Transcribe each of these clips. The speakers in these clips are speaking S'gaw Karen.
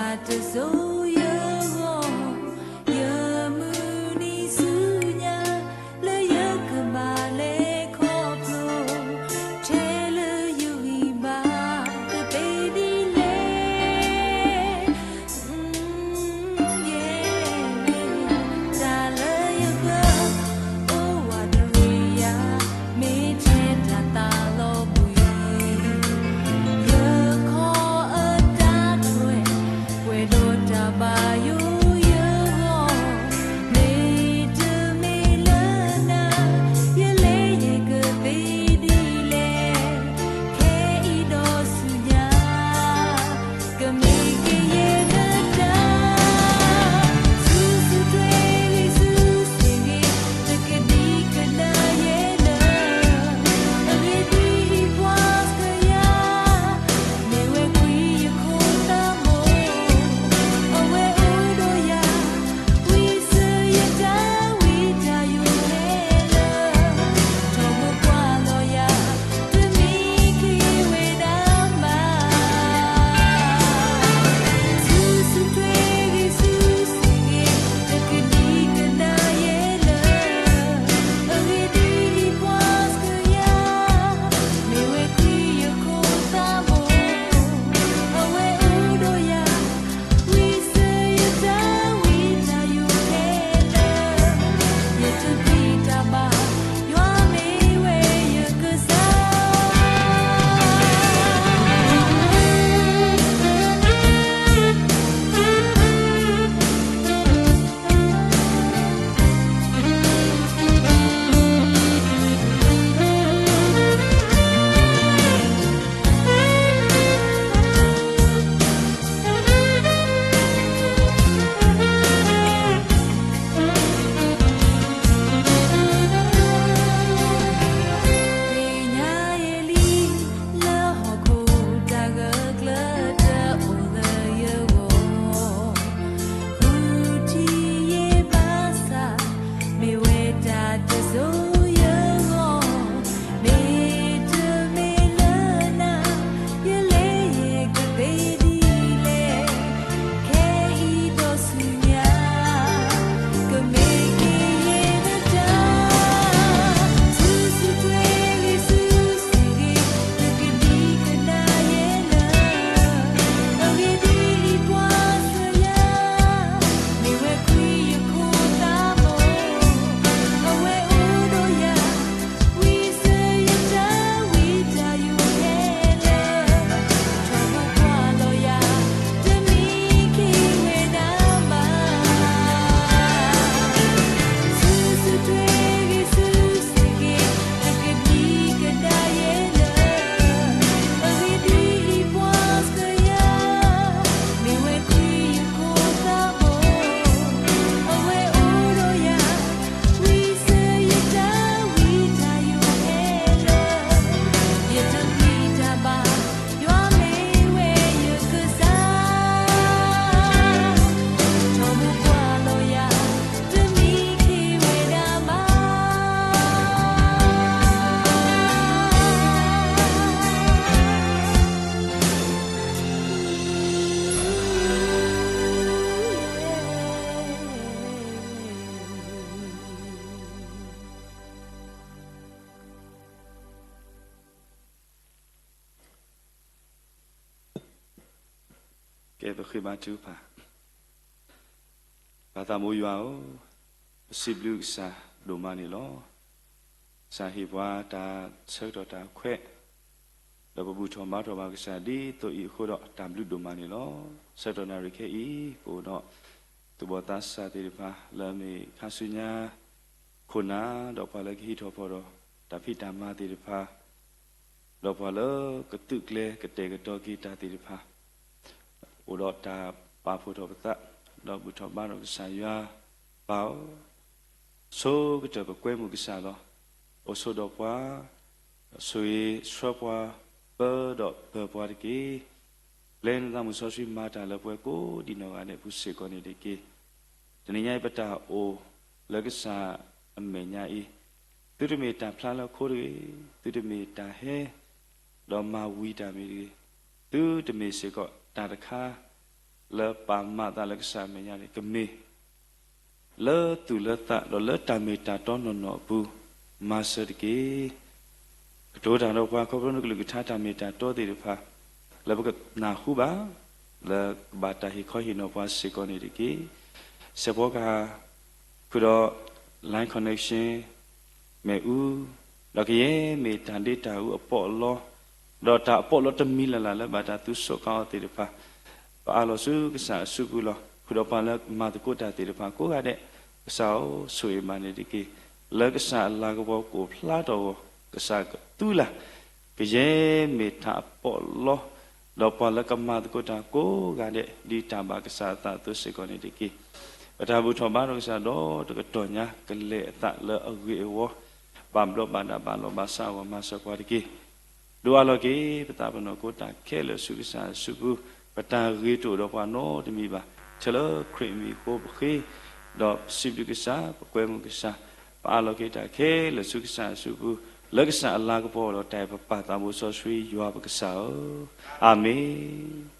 တၢ်တစိၤယဂီၢ်, ယမုၢ်နံၤဆူညါ, လၢယကဘၣ်လဲၤခီဖျိ, ထဲလၢယဂံၢ်ဘါတသ့ဒ်လဲၣ်. တၢ်လၢယပၢ်အိၣ်ဝးတရံးယၤ, မ့ၢ်ထဲတၢ်သးလီၤဘှံး, ယခီအတၢ်ထွဲ, ပှဲၤဒီးတၢ်ဘၣ်ယိၣ်ယဂီၢ်, မ့တမ့ၢ်လၢနၤ, ယလဲၤယဲၢ်ကသ့ဒ်လဲၣ်, ခဲအံၤဒီးဆူညါ ကမ့ၢ်ကယဲၢ်နတၢ်, ဆူၣ်ဆူၣ်ထွဲဂ့ၤ ဆူၣ်ဆ့ၣ်ဂ့ၤ, တကဒံကဒါယဲလၢ, အဂ့ၢ်ဒ်အံၤပှၤစကယၤ, မ့ၢ်ဝဲခွံယခိၣ်သးဘိ, အဝဲအိၣ်ဒီးယၤ, ဝံစၢၤယတၢ်ဝံတၢ်ယိးဟဲလၢ, ထီဘိကွၢ်လီၤယၤ တမံခ့ဝဲဒၣ်ဘၣ်. ဆူၣ်ဆူၣ်ထွဲဂ့ၤ ဆူၣ်ဆ့ၣ်ဂ့ၤ, တကဒံကဒါယဲလၢ, အဂ့ၢ်ဒ်အံၤပှၤစကယၤ, မ့ၢ်ဝဲခွံယခိၣ်သးဘိ, အဝဲအိၣ်ဒီးယၤ, ဝံစၢၤယတၢ်ဝံတၢ်ယိးဟဲလၢ, ယတပျံၤတၢ်ဘၣ်, ယွၤမ့ၢ်ဝဲယကစၢ်. သ့ၣ်ညါယဲလံ လၢဟီၣ်ခိၣ်တၢ်ဂၢၢ်ကျၢၤတအိၣ်လၢယဂီၢ်, ဃုထံၣ်ယဲဘၣ်ဆၣ်, မ့ၢ်ဝဲတၢ်တစိၤယဂီၢ်, မ့တမ့ၢ်လၢနၤ, ယလဲၤယဲၢ်ကသ့ဒ်လဲၣ်, ခဲအံၤဒီးဆူညါ ကမ့ၢ်ကယဲၢ်နတၢ်, ဆူၣ်ဆူၣ်ထွဲဂ့ၤ ဆူၣ်ဆ့ၣ်ဂ့ၤ, တကဒံကဒါယဲလၢ, အဂ့ၢ်ဒ်အံၤပှၤစကယၤ, မ့ၢ်ဝဲခွံယခိၣ်သးဘိ, အဝဲအိၣ်ဒီးယၤ, ဝံစၢၤယတၢ်ဝံတၢ်ယိးဟဲလၢ, ထီဘိကွၢ်လီၤယၤ, တမံခ့ဝဲဒၣ်ဘၣ်. ဆူၣ်ဆူၣ်ထွဲဂ့ၤ ဆူၣ်ဆ့ၣ်ဂ့ၤ, တကဒံကဒါယဲလၢ, အဂ့ၢ်ဒ်အံၤပှၤစကယၤ, မ့ၢ်ဝဲခွံယခိၣ်သးဘိ, အဝဲအိၣ်ဒီးယၤ, ဝံစၢၤယတၢ်ဝံတၢ်ယိးဟဲလၢ, ယတပျံၤတၢ်ဘၣ်, ယွၤမ့ၢ်ဝဲယကစၢ်. ထီဘိကွၢ်လီၤယၤ, တမံခ့ဝဲဒၣ်ဘၣ်. ကဲ ပဃ့ဘါထုကဖၣ်. ပၢ်သးဘိယွၤဧၢ, ပစံးဘျုးကစၢ်ဒိၣ်မးန့ၣ်လီၤ. ကစၢ်ဟ့ၣ်ပှၤတၢ်ဆၢကတီၢ်တၢ်ခွဲး, ဒီးပဘူၣ်ထီၣ်ဘါထီၣ်ဘၣ်ကစၢ်ဒ်သိးအံၤအဃိဒီး တၢ်ဘျုးဒိၣ်မးန့ၣ်လီၤ. ဆၢကတီၢ်နၣ်ရံၣ်ခဲအံၤ ပအိၣ်ဒီးသူၣ်ဘီၣ်သးစၢ်သ့ၣ်တဖၣ် လၢအမ့ၢ်ခါဆူညါ ခိၣ်နၢ်, ဒီးပှၤလၢကဟံးထီၣ်ဖီၣ်ဒီးတၢ်ဖံးတၢ်မၤသ့ၣ်တဖၣ်, ဒီးပှၤလၢကသုးကျဲၤကတဲာ်ကတီၤက့ၤတၢ်သ့ၣ်တဖၣ်, အိၣ်ဒီးတၢ်ပာ်ဖှိၣ်ထီၣ်ပသး, ဒီးဘူၣ်ထီၣ်ဘါထီၣ်ကစၢ်ယွၤ, ပၢ်ဧၢ, ဆိကတၢၢ်ပကွဲမုာ်ကစၢ်လီၤ. အိၣ်ဆိးဒီးပှၤ, ဆိၣ်ဂ့ၤဆှၢပှၤ, ပၢဒီးပၢၤပှၤတက့ၢ်. ပျဲနသးမုၢ်စီဆှံမၤတၢ်လၢပှၤကိးဒံးနီၢ်ဂၤဒဲးအပူၤစ့ၢ်ကီးန့ၣ်တက့ၢ်. တနံၤညါအံၤ ပတၢ်အိၣ်လၢကစၢ်အမဲာ်ညါအံၤ, သုတမ့ၢ်တၢ်ဖျါလၢခိတဂ့ၤ, သုတမ့ၢ်တၢ်ဟဲ, ဒီးမၤဝံၤတၢ်မ့ၢ်တဂ့ၤ, သုတမ့ၢ်စ့ၢ်ကီးတၢ်တခါ, လၢပာ်မၤသးလၢကစၢ်အမဲာ်ညါန့ၣ် ကမ့ၢ် လၢသူၣ်လၢသးဒီးလၢတၢ်မ့ၢ်တၢ်တီနီၢ်နီၢ်အပူၤ မၤစၢၤတက့ၢ်. ကတိၤတၢ်ဒီးပှၤခီဖျိနကလုၢ်ကထါတၢ်မ့ၢ်တၢ်တီသ့ၣ်တဖၣ် လၢပကနၢ်ဟူဘၣ် လၢကဘၣ်တၢ်ဟ့ၣ်ခီဟ့ၣ်နီၤပှၤစ့ၢ်ကီးန့ၣ်တက့ၢ်. စဲးဖီကဟၣ် ဃုာ်ဒီး line connection မ့ၣ်အူ, ဒီးကယဲၢ်မ့ၢ်တၢ်ဒ့တၢ်အူအပီးအလီ, ဒီးတၢ်အပီးအလီတမံၤလၢ်လၢ်လၢဘၣ်တၢ်သူစိးကါအီၤသ့ၣ်တဖၣ်, ပအးလီၤဆူကစၢ်အစုပူၤလီၤ. ဃုာ်ဒီးပှၤလၢမၤသကိးတၢ်သ့ၣ်တဖၣ်ကိးဂၤဒဲး, ကစၢ်ဧၢ, ဆိၣ်ဂ့ၤဘၣ်န့ၣ်တက့ၢ်. လၢကစၢ်အလၤကပီၤကအိၣ်ဖျါထီၣ်အဂီၢ်, ကစၢ်ကသူလၢ် ကယဲၢ်မ့ၢ်တၢ်အပီးအလီ, ဒီးပှၤလၢကမၤသကိးတၢ်ကိးဂၤဒဲး ဒ်တၢ်ဘၣ်ကစၢ်အသးအသိးစ့ၢ်ကီးန့ၣ်တက့ၢ်. ပတၢ်ဘူၣ်ထီၣ်ဘါထီၣ်ကစၢ်ဒီးတကတီၢ်ညါ ကလဲၤအသးလၢအဂ့ၤအဝီ, ဘၣ်ဘျီးဘၣ်ဒါဘၣ်လီၤဘၣ်စးအဂီၢ် မၤစၢၤပှၤတက့ၢ်. ဒိးအးလီၤက့ၤ ပသးပ့ၤနီၣ်ကိးတၢ်ခဲလၢာ်ဆူကစၢ်အစုပူၤ, ပတၢ်ဂ့ၤတအိၣ်ဒီးပှၤနီတမံၤဘၣ်. ထဲလၢခရံာ်အမံၤအဃိပဃ့, ဒီးပစံးဘျုးကစၢ်, ပကွဲမုာ်ကစၢ်, ပအးလီၤက့ၤတၢ်ခဲလၢာ်ဆူကစၢ်အစုပူၤ, လၢကစၢ်အလၤကပီၤဒီးတၢ်အဲၣ်ပပၢ်သးဘိစီဆှံယွၤပကစၢ်ဧၢ, အၤမ့ၣ်.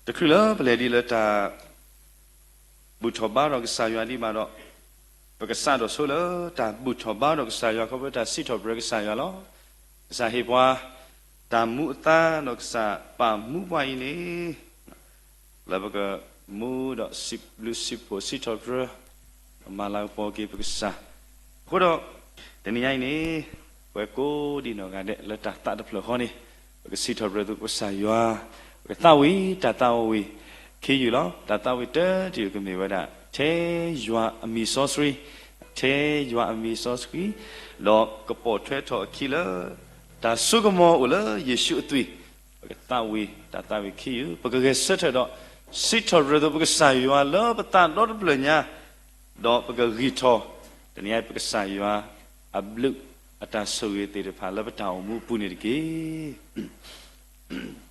တချုးလၢပလဲၤဒ်လၢတၢ် ဘူၣ်ထီၣ်ဘါထီၣ်ကစၢ်ယွၤဒံးဘၣ်ဒီး, ပကစးထီၣ်ဆိလၢတၢ်ဘူၣ်ထီၣ်ဘါထီၣ်ကစၢ်ယွၤ ခီဖျိတၢ်စံးထီၣ်ပတြၢၤကစၢ်ယွၤလီၤ. ကစၢ်ဟ့ၣ်ပှၤ တၢ်မူအသါဒီးကစၢ်ပာ်မူပှၤအံၤန့ၣ် လၢပကမူဒီးစံးဘျုးစံးဖှိၣ်စံးထီၣ်ပတြၢၤ, မၤလၤကပီၤက့ၤပကစၢ်. အဃိဒီး တနံၤညါအံၤန့ၣ် ပဝဲကိးဒံနီၢ်ဂၤဒဲးလၢတၢ်သးတဖျၢၣ်ဃီန့ၣ် ပကစံးထီၣ်ပတြၢၤသုကစၢ်ယွၤ, ပကသးဝံၣ်တၢ်သးဝံၣ်ခံယုၢ်လီၤ. တၢ်သးဝံၣ်တၢတယုၢ်ကမ့ၢ်ဝဲဒၣ် ထဲယွၤအမံၤစီဆှံ, ထဲယွၤအမံၤစီဆှံ, ဒီးကပိာ်ထွဲထီၣ်အခံလၢ တၢ်စိကမီၤအိၣ်လၢယ့ၣ်ၡူးအသွံၣ်, ပကသးဝံၣ်တၢ်သးဝံၣ်ခံယုၢ်, ပကဂဲၤဆၢထၢၣ်ဒီး စံးထီၣ်ပတြၢၤသုပကစၢ်ယွၤလၢပသးဒီတဖျၢၣ်ညါ, ဒီးပကဂံၢ်ထီၣ် တနံၤညါအံၤ ပကစၢ်ယွၤအဘျုးအတၢ်ဆိၣ်ဂ့ၤသ့ၣ်တဖၣ်လၢပတၢ်အိၣ်မူအပူၤန့ၣ်တက့ၢ်.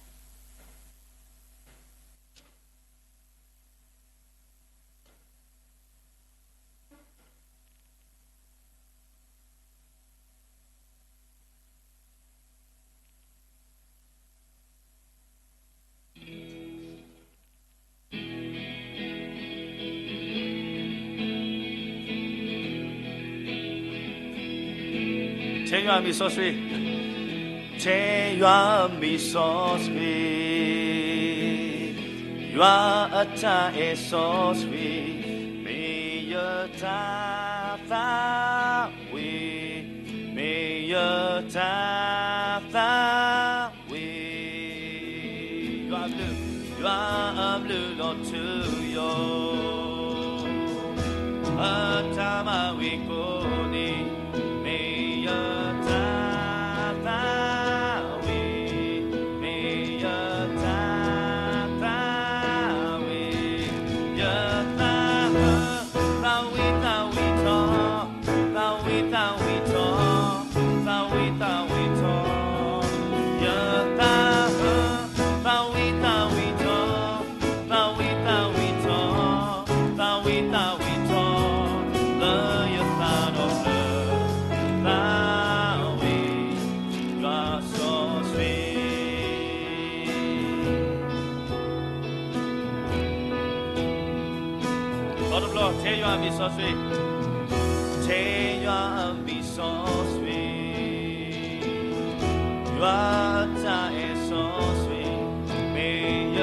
ထဲယွၤအမံၤစီဆှံ, ထဲယွၤအမံၤစီဆှံ, ယွၤအတၢ်အဲၣ်စီဆှံ, မ့ၢ်ယတၢ်သးဝံၣ်, မ့ၢ်ယတၢ်သး ဝံၤ, ယွၤအဘျုး, ယွၤအဘျုးဒီးထုးယိာ်, အတၢ်မၤဝံၤကိးနံၤ, မ့ၢ်ယတၢ်သးဝံၣ်, မ့ၢ်ယတၢ်သးဝံၣ်, ယသး သးဝံၣ်သးဝံၣ်ထီၣ်, သးဝံၣ်သးဝံၣ်ထီၣ်, သးဝံၣ်သးဝံၣ်ထီၣ်, ယသး, သးဝံၣ်သးဝံၣ်ထီၣ်, သးဝံၣ်သးဝံၣ်ထီၣ်, သးဝံၣ်သးဝံၣ်ထီၣ်, လၢယသးဒီဖျၢၣ်, ယသးဝံၣ်, ယွၤစီဆှံ ဒီတဘျီ, ထဲယွၤအမံၤစီဆှံ, ထဲယွၤအမံၤစီဆှံ, ယွၤအတၢ်အဲၣ်စီဆှံ, မ့ၢ်ယ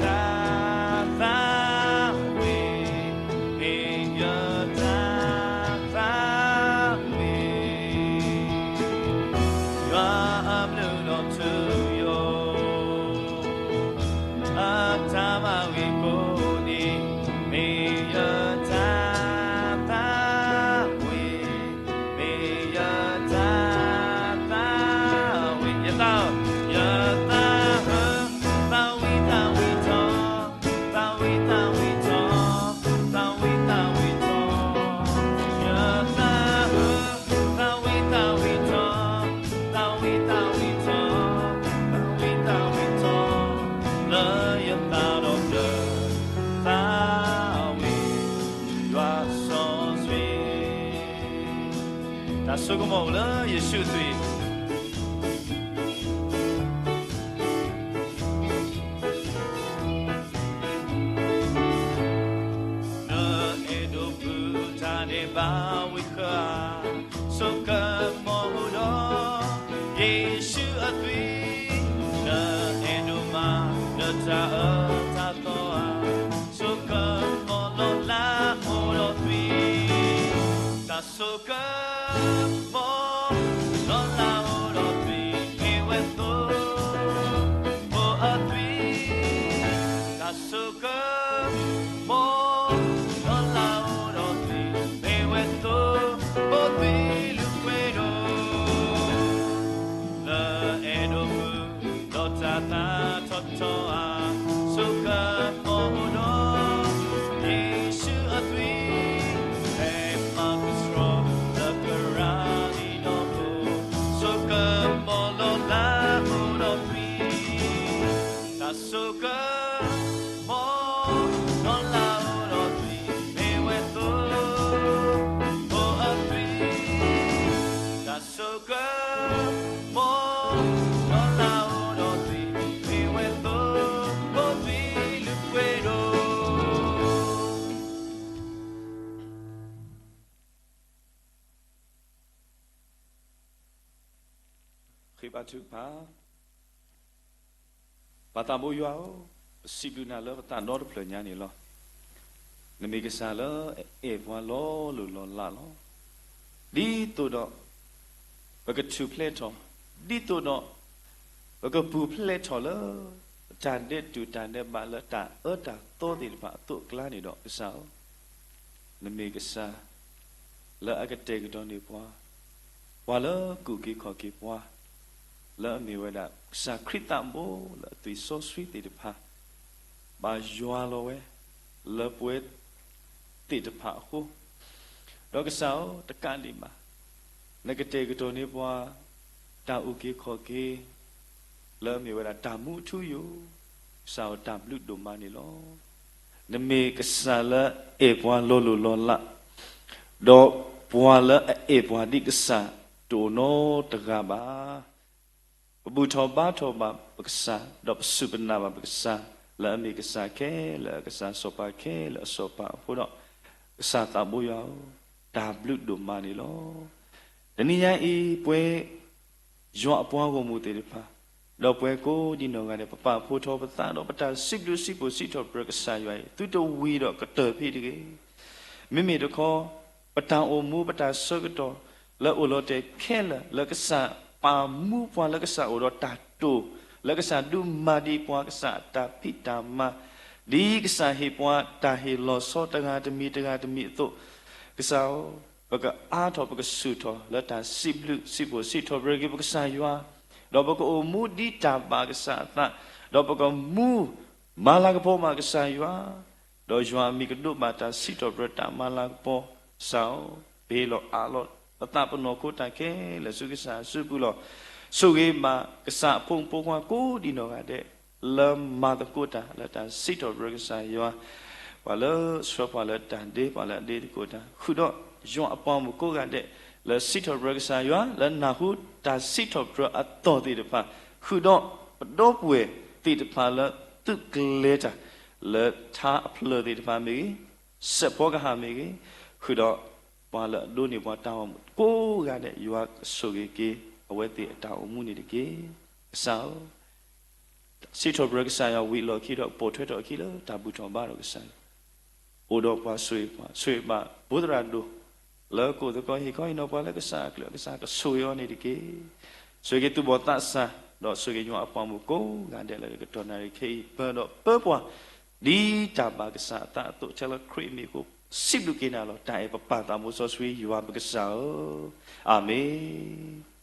တၢ်သးဝံၣ်, မ့ၢ်ယတၢ်သးဝံၣ် ဆိကမိၣ်လၢယ့ၣ်ၡူးအသွံၣ်. နအဲၣ်ဒိးပုၢ်တၢ်ဒဲးဘးဝံၤဃၢၤ, ဆိကမိၣ်ဒီး ယ့ၣ်ၡူးအသွံၣ်, နအဲၣ်ဒိးမၤ နတၢ်အၢတၢ်သီဧါ, ဆိကမိၣ်လီၤလၢအိၣ်ဒီးသွံၣ်, တၢ်ဆိက မိၣ်, လီၤလၢအိၣ်ဒီးသွံၣ်မ့ၢ်ဝဲသိဖိအသွံၣ်, တၢ်ဆိကမိၣ်, လီၤလၢအိၣ်ဒီးသွံၣ်မ့ၢ်ဝဲသိဖိသွံၣ်လုၢ်ပှဲၤဒိၣ်, လၢအဲၣ်ဒိးမုၢ် ဒီးတၢ်သးထီၣ်ထီဧါ, ဆိကမိၣ်ဒီး ယ့ၣ်ၡူးအသွံၣ်, ဟဲမၤကဆှီလၢကရၢလံဒီးဘိ, ဆိကမိၣ်လီၤလၢအိၣ်ဒီးသွံၣ်, တၢ်ဆိကမိၣ်, လီၤလၢအိၣ်ဒီးသွံၣ်မ့ၢ်ဝဲသိဖိအသွံၣ်, တၢ်ဆိက မိၣ်, လီၤလၢအိၣ်ဒီးသွံၣ်မ့ၢ်ဝဲသိဖိသွံၣ်လုၢ်ပှဲၤဒိၣ်. ဃ့ဘါထုကဖၣ်. ပၢ်သးဘိယွၤဧၢ, ပစံးဘျုးနၤလၢပသးဒီတဖျၢၣ်ညါန့ၣ်လီၤ. နမ့ၢ်ကစၢ်လၢအအဲၣ်ပှၤလီၤလိၢ်လီၤလးလီၤ. ဒ်သိးဒီး ပကထူၣ်ဖျဲးထီၣ်, ဒ်သိးဒီး ပကပူၤဖျဲးထီၣ်လၢ တၢ်ဒဲးတူာ်တၢ်ဒဲးဘးလၢတၢ်အၢတၢ်သီသ့ၣ်တဖၣ်အသိးအကျါန့ၣ်ဒီး ကစၢ်ဧၢ, နမ့ၢ်ကစၢ် လၢအကတဲာ်ကတီၤန့ၢ်ပှၤ, ပှၤလၢကူၣ်က့ၤခီၣ်က့ၤပှၤ, လၢအမ့ၢ်ဝဲဒၣ် ကစၢ်ခရံာ်သးဘိလၢအသွံၣ်စီဆှံသ့ၣ်တဖၣ် ဘၣ်ယွၤလီၤဝဲ လၢပဝဲသ့ၣ်တဖၣ်အဃိ, ဒီးကစၢ်ဧၢ, တကးဒံးဘၣ် နကတဲာ်ကတီၤန့ၢ်ပှၤ တၢ်အုၣ်က့ၤခီၣ်က့ၤ လၢအမ့ၢ်ဝဲဒၣ်တၢ်မူအထူအယိာ်, ကစၢ်ဧၢ, တၢ်ဘျုးဒိၣ်မးန့ၣ်လီၤ. နမ့ၢ်ကစၢ်လၢအအဲၣ်ပှၤလီၤလိၢ်လီၤလး, ဒီးပှၤလၢအအဲၣ်ပှၤဒ်ကစၢ်တအိၣ်နီတဂၤဘၣ်. ပဘူၣ်ထီၣ်ဘါထီၣ်ဘၣ်ပကစၢ်, ဒီးပစူၢ်ပနာ်ဘၣ်ပကစၢ်, လၢအမ့ၢ်ကစၢ်ခဲလၢာ်အကစၢ်စီၤပၤခဲလၢာ်အစီၤပၤအဃိဒီး, ကစၢ်သးဘိယွၤဧၢ, တၢ်ဘျုးဒိၣ်မးန့ၣ်လီၤ. တနံၤညါအံၤ ပဝဲ ယွၤအပှၤဂီၢ်မုၢ်သ့ၣ်တဖၣ်, ဒီးပဝဲကိးဒံနီၢ်ဂၤဒဲး ပပာ်ဖှိၣ်ထီၣ်ပသးဒီးပတၢ်စံးဘျုးစံးဖှိၣ်စံးထီၣ်ပတြၢၤကစၢ်ယွၤအံၤ သုတဝံၤဒီးကတၢၢ်ဖဲတဂ့ၤ. မ့မ့ၢ်တခီ ပတၢ်အိၣ်မူပတၢ်ဆၢကတီၢ် လၢအိၣ်လီၤတဲာ်ခဲလၢာ် လၢကစၢ်ပာ်မူပှၤ လၢကစၢ်အိၣ်ဒီးတၢ်တိာ်, လၢကစၢ်ဒုးမၤဒံးပှၤ ကစၢ်အတၢ်ဖံးတၢ်မၤ, ဒ်ကစၢ်ဟ့ၣ်ပှၤတၢ်ဟ့ၣ်လီၤဆီတဂၤတမံၤတဂၤတမံၤအသိး, ကစၢ်ဧၢ, ပကအါထီၣ်ပကဆူၣ်ထီၣ်လၢတၢ်စံးဘျုးစံးဖှိၣ်စံးထီၣ်ပတြၢၤက့ၤပကစၢ်ယွၤ, ဒီးပကအိၣ်မူဒ်တၢ်ဘၣ်ကစၢ်အသး, ဒီးပကမူမၤလၤကပီၤဘၣ်ကစၢ်ယွၤ, ဒီးယွၤအမံၤကဒိးဘၣ်တၢ်စံးထီၣ်ပတြၢၤတၢ်မၤလၤကပီၤ, ကစၢ်ဧၢ, ပဟ့ၣ်လီၤအးလီၤပသးပနီၢ်ခိတၢ်ခဲလၢာ်ဆူကစၢ်အစုပူၤလီၤ. ဆိၣ်ဂ့ၤဘၣ်ကစၢ်အဖိမုၣ်ဖိခွါကိးဒံနီၢ်ဂၤဒဲး လၢမၤသကိးတၢ်လၢတၢ်စံးထီၣ်ပတြၢၤကစၢ်ယွၤ, ပှၤလၢဆှၢပှၤလၢတၢ်ဒ့ ပှၤလၢအဒ့သကိးတၢ်, ဃုာ်ဒီးယွၤအပှၤမုၣ်ကိးဂၤဒဲး လၢစံးထီၣ်ပတြၢၤကစၢ်ယွၤ လၢနၢ်ဟူတၢ်စံးထီၣ်ပတြၢၤအသီၣ်သ့ၣ်တဖၣ်, ဃုာ်ဒီးပဒီပုၢ်ဝဲၢ်သ့ၣ်တဖၣ်လၢသုးကျဲၤတၢ် လၢထါအဖျၢၣ်သ့ၣ်တဖၣ်မ့ၢ်ဂ့ၤ, စဲးဖီကဟၣ်မ့ၢ်ဂ့ၤ, ဃုာ်ဒီးပှၤလၢအဒိးန့ၢ်ပှၤတၢ်အိၣ်မူကိးဂၤဒဲး ယွၤကဆိၣ်ဂ့ၤက့ၤ အဝဲသ့ၣ်အတၢ်အိၣ်မူန့ၣ်တက့ၢ်. ကစၢ်ဧၢ, စံးထီၣ်ပတြၢၤကစၢ်ယွၤ ဝံၤအလီၢ်ခံဒီး ပိာ်ထွဲထီၣ်အခံလၢတၢ်ဘူၣ်ထီၣ်ဘါထီၣ်ကစၢ်ယွၤ, အိၣ်ဒီးပှၤဆိၣ်ဂ့ၤပှၤ, ဆိၣ်ဂ့ၤဘၣ်ဘိးသရၣ်ဒိၣ် လၢကိးသကိးဟ့ၣ်ခီဟ့ၣ်နီၤပှၤလၢကစၢ်အကလုၢ် ကစၢ်ကဆိၣ်ဂ့ၤအီၤန့ၣ်တက့ၢ်. ဆိၣ်ဂ့ၤသူၣ်ဘီၣ်သးစၢ်, ဒီးဆိၣ်ဂ့ၤယွၤအပှၤမုၣ်ကိးဂၤဒဲးလၢကတီၢ်နၣ်ရံၣ်ခဲအံၤ ပၢဒီးပၢပှၤ ဒ်တၢ်ဘၣ်ကစၢ်အသးအသိး ထဲလၢခရံာ်အမံၤအဃိ စံးဘျုးက့ၤနၤလီၤ. တၢ်အဲၣ်ပပၢ်သးဘိစီဆှံယွၤပကစၢ်ဧၢ, အၤမ့ၣ်.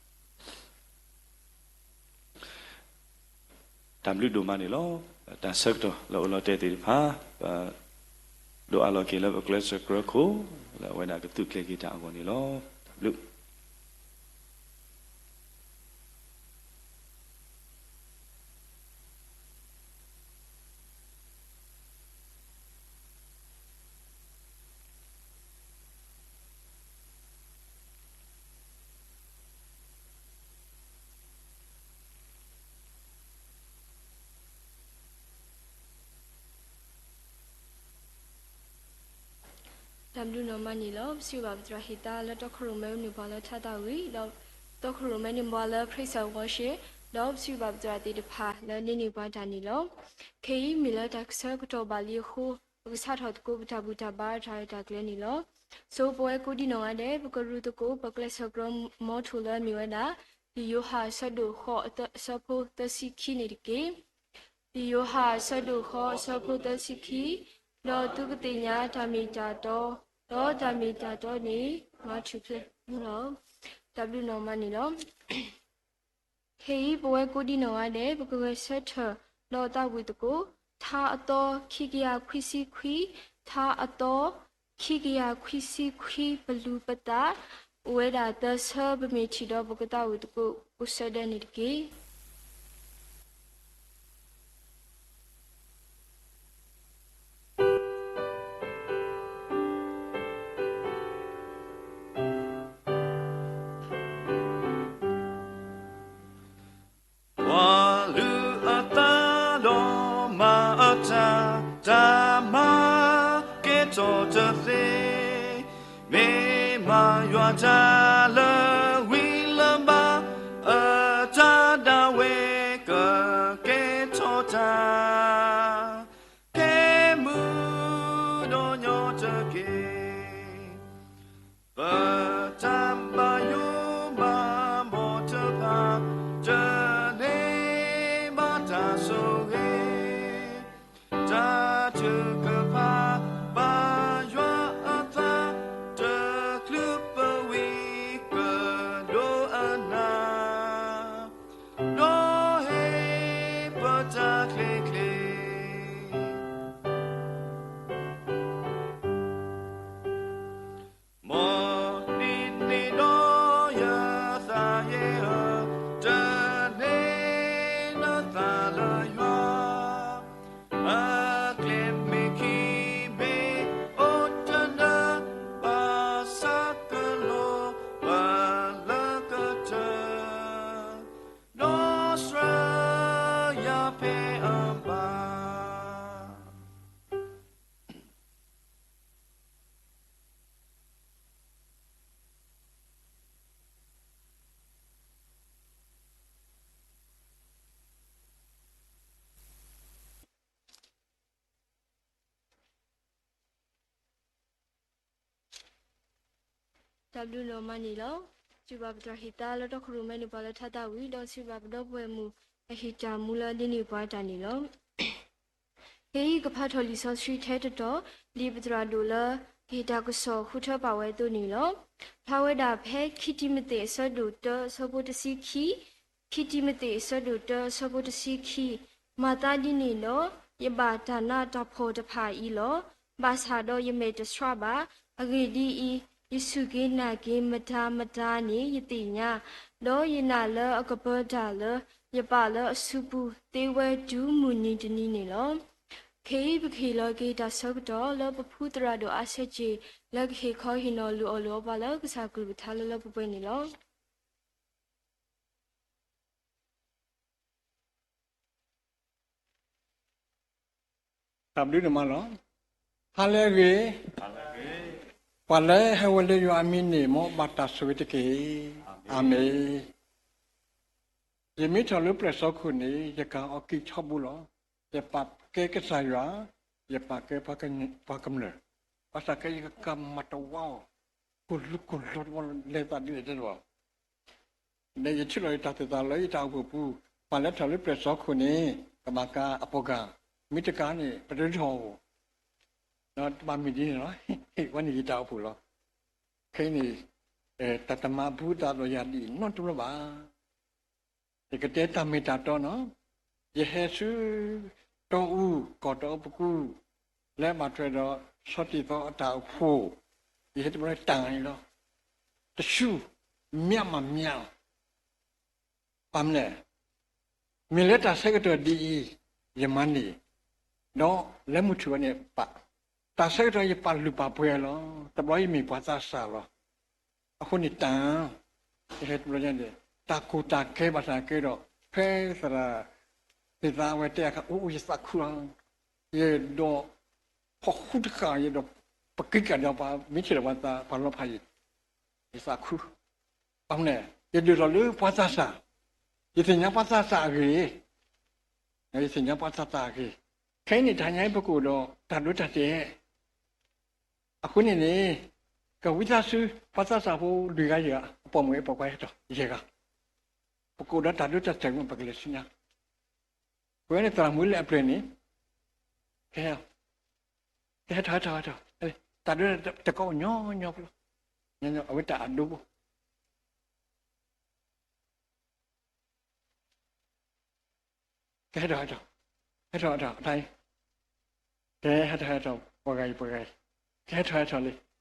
တၢ်ဘျုးဒိၣ်မးန့ၣ်လီၤ. တၢ်ဆၢကတီၢ်လၢအိၣ်လီၤတဲာ်သ့ၣ်တဖၣ် ပဒိးအးလီၤက့ၤလၢပကျဲးစၢးကြၢးခိၣ် လၢအဝဲဒၣ်ကသူးကျဲၤက့ၤတၢ်အဂီၢ်န့ၣ်လီၤ. တၢ်ဘျုး တၢ်ဘျုးနီၢ်မးန့ၣ်လီၤ. ပစံးဘၣ်ပသရၣ်ဟ့ၣ်သါလၢတီခိၣ်ရိၣ်မဲအိၣ်န့ၢ်ပှၤလၢထါသၣ်ဝံၤ, ဒီးတီခိၣ်ရိၣ်မဲန့ၣ်ပှၤလၢ praise and worship, ဒီးပစံးဘၣ်ပသရၣ်သ့ၣ်တဖၣ်လၢန့ၢ်န့ၢ်ပှၤတၢ်န့ၣ်လီၤ. ခဲအံၤမ့ၢ်လၢတၢ်ဆၢကတီၢ်ဘၣ်လံအဃိ, ပကစးထီၣ်သကိးပတၢ်ဘူၣ်တၢ်ဘါတၢ်ရဲၣ်တၢ်ကျဲၤန့ၣ်လီၤ. ဆိပဝဲကိးဒံနီၢ်ဂၤဒဲး ပကရူၢ်သကိး ပကျဲးစၢးကြီမီထိၣ်လၢအမ့ၢ်ဝဲဒၣ် လံာ်ယိၤဟၣ်အဆၢဒိၣ်ဃိးအဆၢဖိသၢဆံခံန့ၣ်တက့ၢ်. လံာ်ယိၤဟၣ်အဆၢဒိၣ်ဃိးအဆၢဖိသၢဆံခံ, ဒီးသုကသ့ၣ်ညါတၢ်မ့ၢ်တၢ်တီ, ဒီးတၢ်မ့ၢ်တၢ်တီန့ၣ် မၤထူၣ်ဖျဲးန့ၣ်လီၤ. တၢ်ဘျုးနီၢ်မးန့ၣ်လီၤ. ခဲအံၤပဝဲကိးဒံနီၢ်ဂၤဒဲး ပကဂဲၤဆၢထၢၣ်ဒီးသးဝံၣ်သကိး ထါအသီခံကယၤခွံဆံခွံ, ထါအသီခံကယၤခွံဆံခွံ ပလူၤပသး အိၣ်ဝဲဒၣ်သၢဆၢ ပမ့ၢ်ထံၣ်ဒီးပကသးဝံၣ်သကိးကိးဆၢဒဲးန့ၣ်တက့ၢ်. ပှၤလုၢ်အသးဒီးမၤအတၢ်, တၢ်မၤကဲထီၣ်တသ့, မ့ၢ်မၤယွၤတၢ်လၢဝံၤလၢဘါ, အတၢ်ဒၣ်ဝဲကကဲထီၣ်တၢ် ကဲမုာ်ဒီးညီတက့ၢ်. ပတၢ်ဘၣ်ယိၣ်ဘၣ်ဘီၣ်တဖၣ် တန့ၢ်ဘၣ်တၢ်ဆိၣ်ဂ့ၤ, တၢ်ထုကဖၣ်ဘၣ်ယွၤအသး တချုးပဝံၤကဒိၣ်အနၢ်, ဒီးဟ့ၣ်ပတၢ်ချ့ချ့ မ်နံၤန့ၣ်ဒီးယသးယ့ၢ်ဧၢ, တန့ၢ်နသးလၢယွၤ, အကျဲမ့ၢ်ခံမ့ၢ်အိၣ်တနၢၤ, ဘၣ်ဆၣ်ကလီၤပလၢကတၢၢ်, ဒီးဆှၢယၤဖဲအဘၣ် တၢ်ဘျုးနီၢ်မးန့ၣ်လီၤ. စံးဘၣ်ပတြၢၤဟ့ၣ်သါ လၢတီခိၣ်ရိၣ်မဲန့ၢ်ပှၤလၢထါသၣ်ဝံၤ ဒီးစံးဘၣ်ပဒီပုၢ်ဝဲၢ်မုၣ် အဟ့ၣ်တၢ်မူလၢဒ်န့ၢ်ပှၤတၢ်န့ၣ်လီၤ. ခဲအံၤကဖးထီၣ်လံာ်စီဆှံထဲတတီၤ, လံာ်ပသရၣ်ဒိၣ်လၢ ကဟ့ၣ်တၢ်ကစီၣ်ဃုထၢပာ်ဝဲအသိးန့ၣ်လီၤ. ဖျါဝဲဒၣ်ဖဲခံတံၤမသ့းအဆၢဒိၣ်တၢအဆၢဖိတဆံခံ, ခံတံၤမသ့းအဆၢဒိၣ်တၢအဆၢဖိတဆံခံ, မၤသးဒ်န့ၣ်ဒီး ယဘၣ်တၢ်နးတၢ်ဖှီၣ်တဖၣ်အံၤလီၤ. ဘၣ်ဆၣ်ဒီးယမဲာ်တဆှးဘၣ်. အဂ့ၢ်ဒ်အံၤ, ယစူၢ်က့ၤနာ်က့ၤမတၤမတၤန့ၣ်ယသ့ၣ်ညါ, ဒီးယနာ်လၢအကပၢတၢ်လၢယပာ်လၢအစုပူၤသ့ဝဲတုၤမုၢ်နံၤတနံၤန့ၣ်လီၤ. ခဲအံၤပကဟ့ၣ်လီၤက့ၤတၢ်ဆၢကတီၢ်လၢပဖုသရၣ်ဒိၣ်အါဆၢက့ၤ လၢကဟ့ၣ်ခီဟ့ၣ်နီၤလိာ်အီၣ်လိာ်အီပှၤလၢကစၢ်ကလုၢ်ကထါလၢလၢပှဲၤပှဲၤန့ၣ်လီၤ. တၢ်ဘျုးဒိၣ်မးလီၤ. ဟါလၢအဂ့ၤ, ပှၤလၢဟဲဝဲလၢယွၤအမံၤန့ၣ် မ်ဘၣ်တၢ်ဆိၣ်ဂ့ၤတက့ၢ်. အၤမ့ၣ်. ယမ့ၢ်ထီၣ်လၢပျဲၢ်စီခိၣ်န့ၣ် ယကအီၣ်ကံၢ်ထီဘိလီၤ. ယပာ်ကဲကစၢ်ယွၤ, ယပာ်ကဲပှၤကမျၢၢ်, ဘၣ်ဆၣ်ကဲယကမၤတဝါအီၤ, ကလိၤကလိၤတဝါလဲၤသးဒ်လဲၣ်တဲတဘၣ် ဒီးယထံၣ်လီၤယတၢ်သိၣ်သးလၢယတၢ်အိၣ်ဖှိၣ်ပူၤ, ပှၤလၢထီၣ်လၢပျဲၢ်စီခိၣ်န့ၣ် ကဘၣ်ကါအပှၤဂၤ, မ့ၢ်တကါန့ၣ် ပတထီၣ်အီၤ, ဒီးတဘၣ်မ့ၢ်ဒ်န့ၣ်လီၤ. ဝဲန့ၣ်ယတၢ်အိၣ်ဖှိၣ်လီၤ. ခဲအံၤန့ၣ် တၢ်တမၤဘူသးဒီးယၤဒ်အံၤနီတဘျီဘၣ်. ယကတဲတၢ်မ့ၢ်တၢ်တီနီၤ, ယဟဲဆူတီအူကီၢ်တီအူပကူ လၢဘၣ်ထွဲဒီး စီၤတံၤသီအတၢ်အိၣ်ဖှိၣ်, ယဟဲတဘျီတၢ်အံၤလီၤ. တဆူ မျးမၤမျးလီၤ. ဘၣ်မနုၤလဲၣ်, မ့ၢ်လၢတၢ်ဆၢကတီၢ်ဒ်အံၤ ယမၤန့ၢ်, ဒီးလၢမုၢ်ထူၣ်ဝဲန့ၣ်ပာ်, တၢ်ဆၢကတီၢ်ယပာ်လုၢ်ပာ်ပှ့ၤလီၤ. တဘျီယမ့ၢ်ပှၤသးစၢ်လီၤ. အဃိန့ၣ်တၢ် ယဟဲတဘျီညါန့ၣ် တၢ်ကူၣ်တၢ်ကဲဘၣ်ဆၣ်ကဲဒီး ဖဲသရၣ် သ့ၣ်သးဝဲတဲအခါ အိၣ်အိၣ်ယသးခုလီၤ. ယအဲၣ်ဒိး ဖီၣ်ဃူတဃၣ် ယအဲၣ်ဒိး ပကံးကဒီးပှၤ မ့ၢ်ထံၣ်လီၤပှၤသးပှၤလီၤဖးယံၤ, ယသးခု, ဘၣ်မနုၤလဲၣ် ယဒိၣ်ထီၣ်လၢပှၤသးစၢ်, ယသ့ၣ်ညါပှၤသးစၢ်အဂ့ၢ်, ယသ့ၣ်ညါပှၤသးစၢ်အဂ့ၢ်, ခဲအံၤန့ၣ် တဟါညါအံၤ ပကအိၣ်ဒီးတၢ်ဒိတၢ်တဲာ် အဃိန့ၣ်န့ၣ် ကဝံသးစူၤ ပှၤသးစၢ်ဖိဒုးဂၤယၤ အပိာ်မုၣ်အပိာ်ခွါဟဲထီၣ်ယဲၢ်ဂၤ, ပကအိၣ်ဒီးတၢ်ဒိတၢ်တဲာ်မ့ၢ် ပကလဲၤဆူညါ, ပဝဲန့ၣ်သရၣ်မုၣ်လၢအပျဲၢ်န့ၣ် ကဟဲ, ကဟဲထီၣ် ဟဲထီၣ် ဟဲထီၣ်, တၢ်ဒိတၢ်တဲာ်တကီအိၣ်ညီညီဖိလီၤ, ညီညီ အဝဲတၢ်အဒိဖိ ကဟဲထီၣ် ဟဲထီၣ်, ဟဲထီၣ် ဟဲထီၣ် အတၢ်အံၤ, ကဟဲထီၣ် ဟဲထီၣ် ပှၤဂၤအံၤ ပှၤဂၤအံၤ, ကဟဲထီၣ် ဟဲထီၣ်လံ,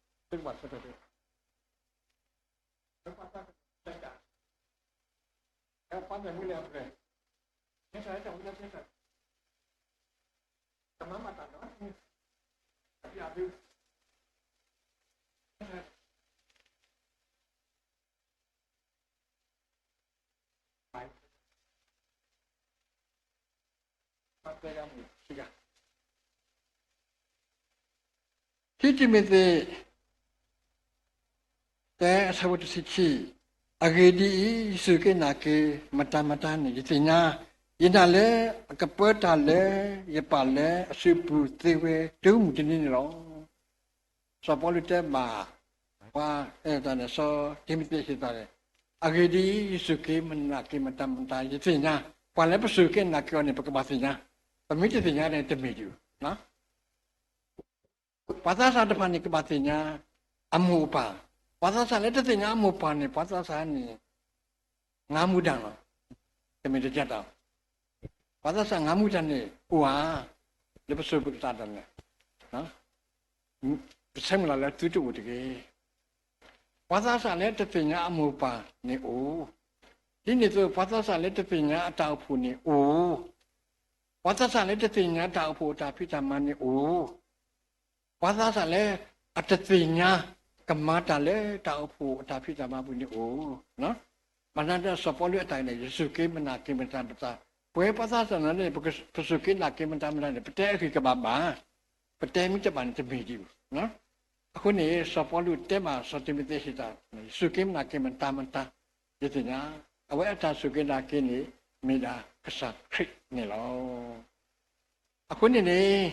ခံတံၤမသ့း တၢ အဆၢဖိတဆံခံ, အဂ့ၢ်ဒ်အံၤ, ယစူၢ်က့ၤနာ်က့ၤမတၤမတၤန့ၣ် ယသ့ၣ်ညါ, ယနာ်လၢအကပၢတၢ်လၢယပၢ်လၢအစုပူၤသ့ဝဲတုၤမုၢ်တနံၤန့ၣ်လီၤ. စီၤပီလူးတဲဘၣ် ပှၤအဲၣ်တၢ်န့ၣ် စီၤတံၤမသ့းဟ့ၣ်သးန့ၣ်, အဂ့ၢ်ဒ်အံၤ, ယစူၢ်က့ၤနာ်က့ၤမတၤမတၤ ယသ့ၣ်ညါ, ပှၤလၢပစူၢ်က့ၤနာ်က့ၤအီၤန့ၣ် ပကဘၣ်သ့ၣ်ညါ, ပမ့ၢ်တသ့ၣ်ညါန့ၣ် တမ့ၢ်ဒံး, ပှၤသးစၢ်တဖၣ်န့ၣ် ကဘၣ်သ့ၣ်ညါအမိၢ်အပၢ်, ပှၤသးစၢ်လၢတသ့ၣ်ညါအမိၢ်အပၢ်န့ၣ် ပှၤသးစၢ်န့ၣ် ငါးမူဒါလီၤ, တမ့ၢ်တကဲတၢ်, ပှၤသးစၢ်ငါးမူဒါန့ၣ် အိၣ်ဧါ, လၢပစိၤပကတၢၢ်တၢ်န့ၣ်, ပဆၢမုၢ်လၢ်လၢသုတအိၣ်တဂ့ၤ. ပှၤသးစၢ်လၢတသ့ၣ်ညါအမိၢ်အပၢ်န့ၣ်အိၣ်, ဒ်န့ၣ်အသိး ပှၤသးစၢ်လၢတသ့ၣ်ညါအတၢ်အိၣ်ဖှိၣ်န့ၣ်အိၣ်, ပှၤသးစၢ်လၢတသ့ၣ်ညါတၢ်အိၣ်ဖှိၣ်အတၢ်ဖံးတၢ်မၤန့ၣ်အိၣ်, ပှၤသးစၢ်လၢအတသ့ၣ်ညါ ကမၤတၢ်လၢတၢ်အိၣ်ဖှိၣ်အတၢ်ဖံးတၢ်မၤပူၤန့ၣ်အိၣ်, ဘၣ်ဆၣ်ဒီးစီၤပီလူးအတၢ်န့ၣ် ယစူၢ်က့ၤမနာ်က့ၤမတၤမတၤ, ပဝဲပှၤသးစၢ်န့ၣ် ပစူၢ်က့ၤနာ်က့ၤမတၤမတၤန့ၣ် ပတဲအဂ့ၢ်ကဘၣ်ဘၣ်, ပတဲမ့ၢ်တဘၣ်န့ၣ် တမ့ၢ်ဒံးဘၣ်. အဃိန့ၣ် စီၤပီလူးတဲဘၣ်စီၤတံၤမသ့းဟ့ၣ်တၢ်, စူၢ်က့ၤနာ်က့ၤမတၤမတၤ, ယသ့ၣ်ညါ, အဝဲအတၢ်စူၢ်က့ၤနာ်က့ၤန့ၣ် မ့ၢ်ဒၣ်ကစၢ်ခရံာ်န့ၣ်လီၤ. အဃိန့ၣ်န့ၣ်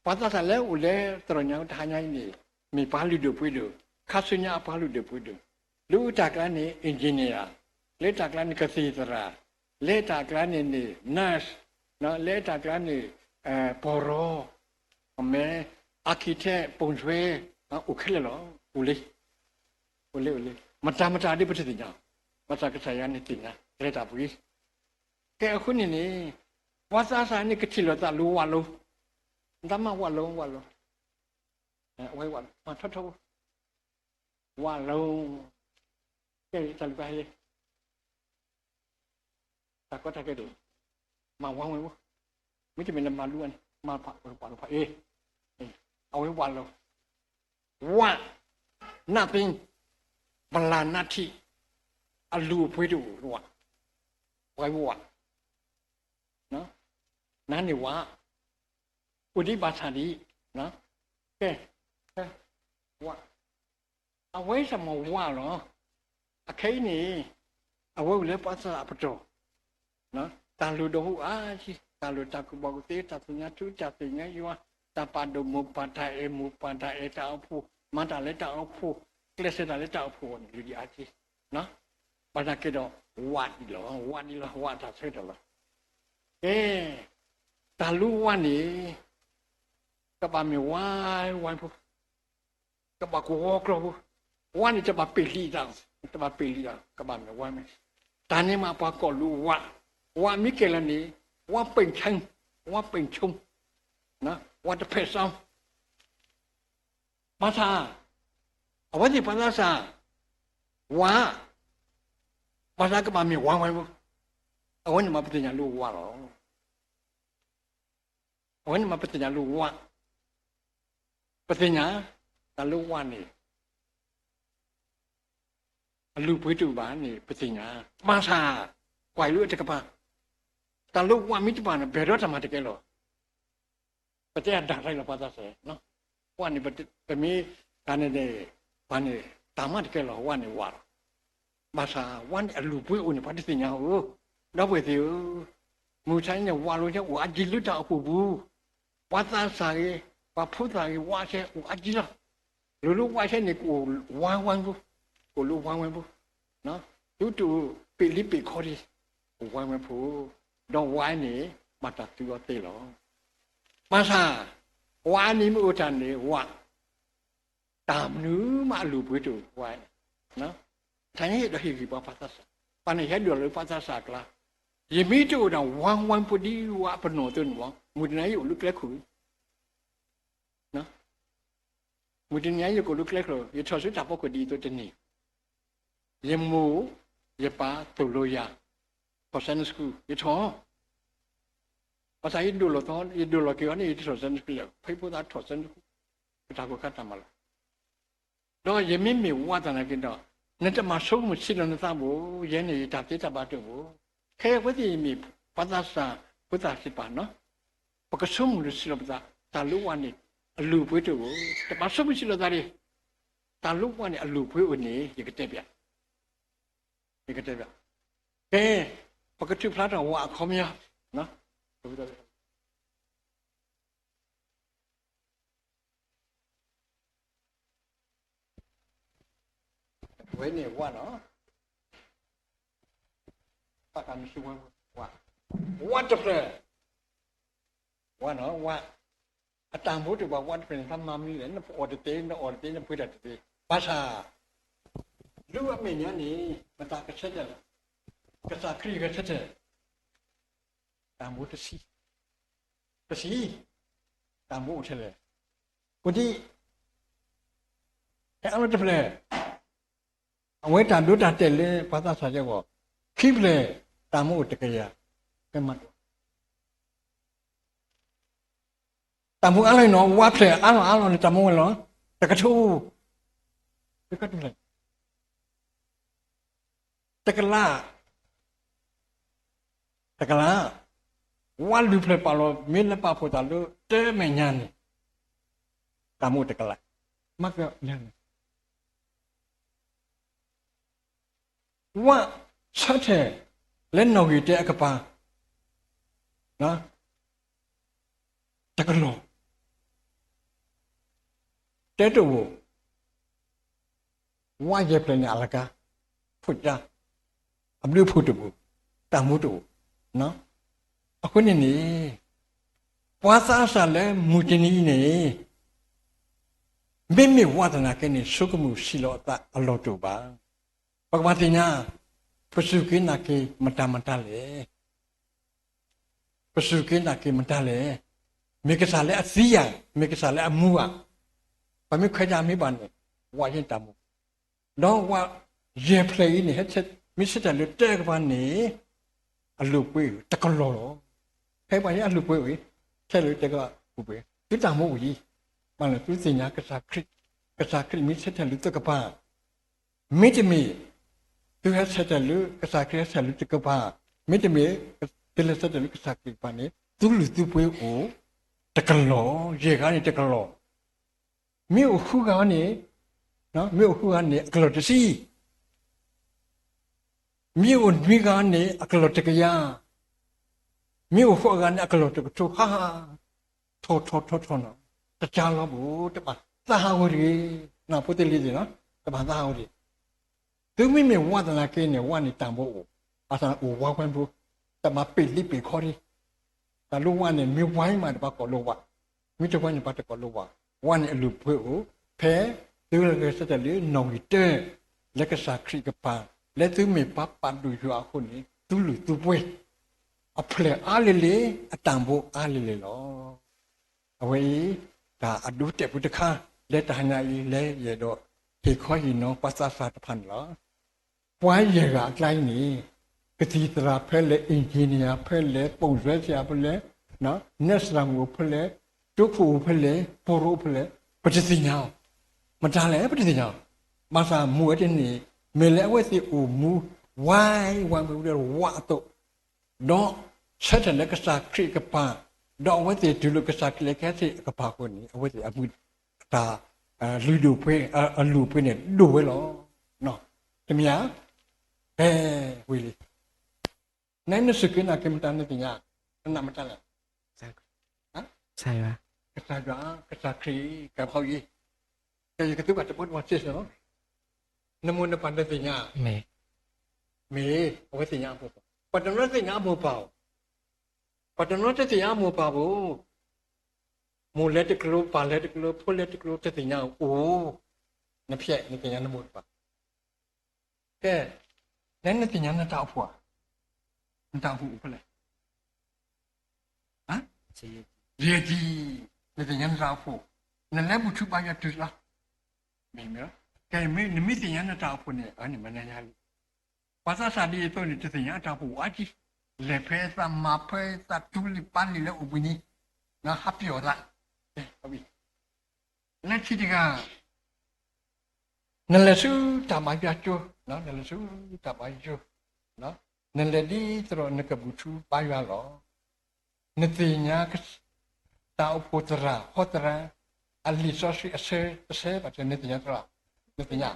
ပှၤသးစၢ်လၢအိၣ်လၢသရိာ်ညါတဟါညါအံၤန့ၣ် မ့ၢ်ပှၤလုၢ်ဒိၣ်ပှ့ၤဒိၣ်, ခါဆူညါအပှၤလုၢ်ဒိၣ်ပှ့ၤဒိၣ်, လၢတၢ်ကျါန့ၣ် engineer, လၢတၢ်ကျါန့ၣ် ကသံၣ်သရၣ်, လၢတၢ်ကျါန့ၣ်န့ၣ် nurse, လၢတၢ်ကျါန့ၣ် ပီၢ်ရီ, အမဲ architect ပုံဆွဲ, အိၣ်ခဲလၢာ်လီၤ, အိၣ်လၢ အိၣ်လၢ အိၣ်လၢ မတၤမတၤဒ်ပတသ့ၣ်ညါ, ဘၣ်ဆၣ်ကစၢ်ယွၤန့ၣ်သ့ၣ်ညါ ကျဲတၢ်ပှ့ၤ, ကဲအဃိန့ၣ်န့ၣ် ပှၤသးစၢ်န့ၣ်ကထံၣ်လိာ်သးလၢဝးလိၤ, တၢ်မၤဝးလိၤ ဝးလိၤ, အဝဲဝးလိၤ မၤထီထီ ဝးလိၤ, ကဲတၢ်လုၢ်ပၢ်ဟဲလံ တၢ်ကီတၢ်ခဲဒိၣ်, မၤဝးဝဲ, မ့တမ့ၢ်လၢမၤလူၤဝဲန့ၣ် မၤပာ်ဝဲပာ်လီၤဖးအ့ၣ်, အဝဲဝးလီၤ, ဝး, nothing, ပလၢ် nothing, အလုၢ်အပှ့ၤတအိၣ်ဝဲ, ပှၤဝး, နၤန့ၣ်ဝး, အိၣ်ဒံးဘၣ်ဆၣ်ဒံး, ကဲ, ဝး အဝဲစ့ၢ်မ့ၢ်ဝးလီၤ. အခဲအံၤန့ၣ် အဝဲအိၣ်လၢပှၤသးစၢ်အပတီၢ်, တၢ်လိၣ်ဒိၣ်ဟူးအါဆံ, တၢ်လိၣ်တၢ်ကူၣ်ဘၣ်ကူၣ်သ့, တၢ်သ့ၣ်ညါထူ, တၢ်သ့ၣ်ညါယွၤ, တၢ်ပာ်ဒိၣ်မိၢ်ပၢ်, တၢ်အဲၣ်မိၢ်ပၢ်, တၢ်အဲၣ်တၢ်အိၣ်ဖှိၣ်, မၤတၢ်လၢတၢ်အိၣ်ဖှိၣ်, ကျဲးစၢးတၢ်လၢတၢ်အိၣ်ဖှိၣ်န့ၣ် လုၢ်ဒံးအါဆံ, ဘၣ်ဆၣ်ကဲဒီး ဝးဒံးလီၤ, ဝးဒံးလီၤ, ဝးတၢ်ဆၢကတီၢ်လီၤ. ကဲ, တၢ်လုၢ်ဝးန့ၣ် ကဘၣ်မ့ၢ်ဝးဝးဖိ, ကဘၣ်ကဝီၤကျီဖိ, ဝးန့ၣ်တဘၣ်ပ့ၢ်လံအသး, တဘၣ်ပ့ၢ်လံအသး, ကဘၣ်မ့ၢ်ဝးမ့ၢ်, တၢ်န့ၣ်မးပှၤကိးလၢဝး, ဝးမ့ၢ်ကဲလၢာ်န့ၣ် ဝးပိၣ်ဆူ, ဝးပိၣ်ဆူ, ဝးတဖျဲးစီ ဘၣ်ဆၣ် အဝဲသ့ၣ်ပှၤသးစၢ် ဝး, ဘၣ်ဆၣ်ကဘၣ်မ့ၢ်ဝးဝဲဖိ, အဝဲန့ၣ်မးပသ့ၣ်ညါလၢဝးလီၤ. အဝဲန့ၣ်မးပသ့ၣ်ညါလၢဝး, ပသ့ၣ်ညါ တၢ်လၢဝးန့ၣ် အလုၢ်ပှ့ၤတအိၣ်ဘၣ်န့ၣ် ပသ့ၣ်ညါ, ဘၣ်ဆၣ် ကွၢ်လၢအတကပၤ, တၢ်လၢဝးမ့ၢ်တဘၣ်န့ၣ် ဘဲၣ်ဒီးတၢ်မၤတကဲလီၤ. ပတဲအဒၣ်တၢ်လၢပှၤသးစၢ် ဝၣ်န့ၣ် ပမ့ၢ်တၢ်န့ၣ်န့ၣ် ပှၤန့ၣ် တၢ်မၤတကဲလီၤ ဝၣ်န့ၣ်ဝးလီၤ. ဘၣ်ဆၣ်ဝၣ်န့ၣ်အလုၢ်အပှ့ၤအိၣ်န့ၣ် ပှၤတသ့ၣ်ညါဧိၤ, ဒီပုၢ်ဝဲၢ်သ့ၣ်ဧၢ, မုၢ်ဆါန့ၣ် ဝးလိာ်ဆဲအိၣ်အါကံလၢတၢ်အိၣ်ဖှိၣ်ပူၤ, ပှၤသးစၢ်ဂ့ၤ, ပှၤဖိသၣ်ဂ့ၤ ဝးဆဲအိၣ်အါကံလီၤ. လိၤလိၤဝးဆဲန့ၣ် ကအိၣ်ဝါဝါဖိ, ကအိၣ်လၢဝါဝါဖိ, သုတအိၣ်ပ့းလံပ့းခီဒံး, အိၣ်ဝါဝါဖိ, ဒီးဝးန့ၣ် ဘၣ်တၢ်သုအီၤသ့လီၤ. ဘၣ်ဆၣ် ဝးန့ၣ်မ့ၢ်အိၣ်တၢ်န့ၣ် ဝး တၢ်မနုၤမးအလုၢ်အပှ့ၤတအိၣ်ဝဲ, တၢ်န့ၣ်ဟဲဒီးဟ့ၣ်ဂံၢ်ဘါပှၤသးစၢ်, ပှၤန့ၣ်ဟဲဒိးလၢပှၤသးစၢ်အကျါ, ယမ့ၢ်တအိၣ်ဒၣ်ဝါဝါဖိဒ်ဝးပနီၣ်အသိးန့ၣ်ဘၣ် မုၢ်တနံၤယအိၣ်လၢကျဲခိၣ်, မုၢ်တနံၤယကအိၣ်လၢကျဲခိၣ် ယထီၣ်ဆူတၢ်ဖီခိၣ်ဒ်အံၤအသိးတန့ၢ်, ယမိၢ် ယပၢ်သိၣ်လိယၤ, ထီၣ် Sunday school ယထီၣ် ဘၣ်ဆၣ်ယဒိၣ်လီၤသီ ယဒိၣ်လီၤက့ၤအီၤန့ၣ် ယတထီၣ် Sunday school လဲၣ်, ဖဲဖိသၣ်ထီၣ် Sunday school ပတၢ်ကိၢ်ခါတၢ်မၤလီၤ. ဒီးယမ့မ့ၢ်ဝးသနာ်က့ဒီး နတမၤဆိကမိၣ်ဆံးလီၤနသးဘၣ်, ယဲန့ၣ်ယတၢ်သ့တၢ်ဘၣ်တအိၣ်ဘၣ်. ခဲအံၤအဝဲသ့ၣ်မ့ၢ်ပှၤသးစၢ်ဖိသၣ်စ့ၢ်ကီး, ပကဆိကမိၣ်လၢဆံးလီၤပသး, တၢ်လၢဝးန့ၣ် အလုၢ်အပှ့ၤတအိၣ်, တမၤဆိကမိၣ်ဆံးလီၤသးဒံး, တၢ်လၢဝးန့ၣ်အလုၢ်အပှ့ၤအိၣ်န့ၣ် ယကတဲပျး ကတဲဘၣ်, ကဲ, ပကထုးဖျါထီၣ်ဝးအခီပညီ, ဝဲန့ၣ်ဝးနီၤ, ဝးတဖျၢၣ်, ဝးနီၤ, ဝး, အတၢ်မူတဘၣ်ဝးတဖျၢၣ်န့ၣ် သးမၤမနုၤလဲၣ်, နပအီၣ်တသ့, နအီၣ်တသ့, နပှ့ၤတၢ်တသ့, ဘၣ်ဆၣ် ဒ်အမဲာ်ညါန့ၣ် မတၤကဆၢထၢၣ်လဲၣ်, ကစၢ်ခရံာ်ကဆၢထၢၣ်, တၢ်မူတဆံ, တဆံ, တၢ်မူအိၣ်ထဲလဲၣ်, အိၣ်ဒံး, ဟဲအါလီၤတဖျၢၣ်, အဝဲတၢ်ဒိတၢ်တဲာ်လၢပှၤသးစၢ်အဂီၢ်, ခံဖျၢၣ်, တၢ်မူအိၣ်တကယၤ, ဖဲမၤတ တၢ်မူအါလီၤနီၤ, ဝးဖျၢၣ်အါလီၤအါလီၤန့ၣ် တၢ်မူဝဲလီၤ, တကထိ, တကလး, တကလး, ဝးလွံၢ်ဖျၢၣ်ပာ်လီၤ မ့ၢ်လၢပာ်ဖှိၣ်သးလၢတၢ်မဲာ်ညါန့ၣ်, တၢ်မူတကလး, မၤကန့ၣ် ဝးဆၢထၢၣ်လၢနီၣ်ဂံၢ်တၢအကပၤ, တကလီၢ်, တၢတအိၣ်, ဝးယဲၢ်ဖျၢၣ်န့ၣ်အလကါ, ဖိၣ်ကါ, အဘျုးအဖှိၣ်တအိၣ်, တၢ်မူတအိၣ်, အဃိန့ၣ်န့ၣ်, ပှၤသးစၢ်လၢမုၢ်တနံၤအံၤန့ၣ် မ့မ့ၢ်ဝးသနာ်က့န့ၣ် ဆိကမိၣ်ဆံးလီၤအသးအလီၢ်တအိၣ်ဘၣ်. ပကဘၣ်သ့ၣ်ညါ, ပစူၢ်က့ၤနာ်က့ၤမတၤမတၤလဲၣ်. ပစူၢ်က့ၤနာ်က့ၤမတၤလဲၣ်. မ့ၢ်ကစၢ်လၢအသံဧါ, မ့ၢ်ကစၢ်လၢအမူဧါ. ပမ့ၢ်ခွဲးတၢ်မ့ၢ်ဘၣ်န့ၣ်, ဝးယဲၢ်တၢ်မူ, ဒီးဝးယဲၢ်ဖျၢၣ်အံၤန့ၣ် မ့ၢ်ဆၢထၢၣ်လၢတၢ်ကပၤန့ၣ် အလုၢ်အပှ့ၤတကလီၢ်လီၤ. ဖဲပှၤန့ၣ်အလုၢ်အပှ့ၤအိၣ်, ထဲလၢတကပၤ, သုတၢ်မူအိၣ်အံၤ, မ့ၢ်လၢသုသ့ၣ်ညါကစၢ်ခရံာ်, ကစၢ်ခရံာ်မ့ၢ်ဆၢထၢၣ်လၢသုကပၤ, မ့တမ့ၢ်, သုဟဲဆၢထၢၣ်လၢကစၢ်ခရံာ်ဟဲဆၢထၢၣ်လၢသုကပၤ, မ့တမ့ၢ်, သုလဲၤဆၢထၢၣ်လၢကစၢ်ခရံာ်ကပၤန့ၣ် သုလုၢ်သုပှ့ၤအိၣ်တကလီၢ်, ယဲၢ်ဂၤန့ၣ်တကလီၢ်. မ့ၢ်အိၣ်ဃုဂၤန့ၣ်, မ့ၢ်အိၣ်ဃုဂၤန့ၣ် အကလီၢ်တဆံ, မ့ၢ်အိၣ်နွံဂၤန့ၣ် အကလီၢ်တကယၤ, မ့ၢ်အိၣ်ဃိးဂၤန့ၣ် အကလီၢ်တကထိ, ဟါ, ထီၣ်ထီၣ်ထီၣ်ထီၣ်နီၤ, တကလီၢ်ဘၣ်, တဘၣ်သးဟးဂီၤတဂ့ၤ, ဖိသ့ၣ်လံၤသ့ၣ်နီၤ, တဘၣ်သးဟးဂီၤတဂ့ၤ. သုမ့မ့ၢ်ဝးသနာ်က့န့ၣ် ဝးန့ၣ်တၢ်မူအိၣ်, ဘၣ်ဆၣ်အိၣ်ဝါဝဲဖိ, တမၤပ့းလံပ့းခီဒံး, တၢ်လၢဝးန့ၣ် မ့ၢ်ဝါမးန့ၣ် ပှၤကိးလၢဝး, မ့ၢ်တဝါန့ၣ် ပှၤတကိးလၢဝး, ဝးန့ၣ်အလုၢ်အပှ့ၤအိၣ်, ဖဲသုလၢကဆၢထၢၣ်လၢနီၣ်ဂံၢ်တၢ, လၢကစၢ်ခရံာ်ကပၤ, လၢသုမ့ၢ်ပှၤပာ်ဒိၣ်ယွၤအဃိန့ၣ် သုလုၢ်သုပှ့ၤ, အဖျၢၣ်အါလံၤလံၤ, အတၢ်မူအါလံၤလံၤလီၤ. အဝဲအံၤ, တၢ်အဒိးတဲာ်ပူၤတခါ, လၢတဟါညါအံၤ လၢယအဲၣ်ဒိးဟ့ၣ်ခီဟ့ၣ်နီၤပှၤသးစၢ်တဖၣ်န့ၣ်လီၤ. ပှၤယဲၢ်ဂၤအကျါအံၤန့ၣ်, ကသံၣ်သရၣ်ဖဲလဲၣ်, engineerဖဲလဲၣ်, ပိာ်ဆွဲဆရာဖဲလဲၣ်, နဲၣ်စရၣ်မုၣ်အိၣ်ဖဲလဲၣ်, ကၠိခိၣ်အိၣ်ဖဲလဲၣ်, ပိာ်ရိအိၣ်ဖဲလဲၣ်, ပတသ့ၣ်ညါအီၤ, မတၤလဲၣ် ပတသ့ၣ်ညါအီၤ, ဘၣ်ဆၣ်မုၢ်ဝဲတနံၤ, မ့ၢ်လၢအဝဲသ့ၣ်အိၣ်မူ, ဝါဝါဝဲဝဲဝးအသိး, ဒီးဆၢထၢၣ်လၢကစၢ်ခရံာ်အကပၤ, ဒီးအဝဲသ့ၣ်တူၢ်လိာ်ကစၢ်ခရံာ်လၢကဟဲသ့ၣ်အကပၤအဃိန့ၣ် အဝဲသ့ၣ်အမုၢ် တၢ်လုၢ်ဒိၣ်ပှ့ၤ အလုၢ်အပှ့ၤန့ၣ် ဒိၣ်ဝဲလီၤ. တမ့ၢ်ဧါ. ဖဲဝံၤလံ, နနစူၢ်က့ၤနာ်က့ၤမတၤနသ့ၣ်ညါ, နနာ်မတၤလဲၣ်. ကစၢ်ယွၤ, ကစၢ်ခရံာ် ကဖီယံၤ, ကဲယကသုဘၣ်တဘိတဘိစ့ၢ်လီၤ. နမိၢ်နပၢ်နသ့ၣ်ညါ, မ့ၢ်, မ့ၢ်, အဝဲသ့ၣ်ညါအမိၢ်ပၢ်, ပှၤတနီၤသ့ၣ်ညါအမိၢ်ပၢ်အိၣ်, ပှၤတနီၤတသ့ၣ်ညါအမိၢ်ပၢ်ဘၣ်. မိၢ်လဲၤတကျိၤ ပၢ်လဲၤတကျိၤ ဖိလဲၤတကျိၤ တသ့ၣ်ညါအိၣ်, နဖျဲးနသ့ၣ်ညါနမိၢ်နပၢ်. ကဲ, နနသ့ၣ်ညါနတၢ်အိၣ်ဖှိၣ်ဧါ. နတၢ်အိၣ်ဖှိၣ်အိၣ်ဖဲလဲၣ်. ယဲၢ်ကံ, နသ့ၣ်ညါနတၢ်အိၣ်ဖှိၣ်, နလဲၤဘူၣ်ထူဘါယွၤတုၤလီၤ. မ့ၢ်, ကဲ, နမ့ၢ်သ့ၣ်ညါနတၢ်အိၣ်ဖှိၣ်န့ၣ် အန့ၣ်မနုၤညါလံ. ပှၤသးစၢ်ဒ်အသိးန့ၣ် တသ့ၣ်ညါအတၢ်အိၣ်ဖှိၣ်အါကံ, လဲၤဖဲအသး မၤဖဲအသး တူၢ်လံာ်ပာ်လံာ်လၢအိၣ်ဘှံးနံၤ, ဟးပျီၢ်သး. လၢခံတဂၤ နလဲၤဆူတၢ်ဘါယွၤကၠိ, နလဲၤဆူတၢ်ဘါယွၤကၠိ, နလဲၤဒ်သိးဒီးနကဘူၣ်ထူဘါယွၤလီၤ. နသ့ၣ်ညါ တၢ်အိၣ်ဖှိၣ်သရၣ် ဟီသရၣ် အလံာ်စီဆှံအဆၢတဆၢဘၣ်ဆၣ် နသ့ၣ်ညါသရၣ်, နသ့ၣ်ညါ,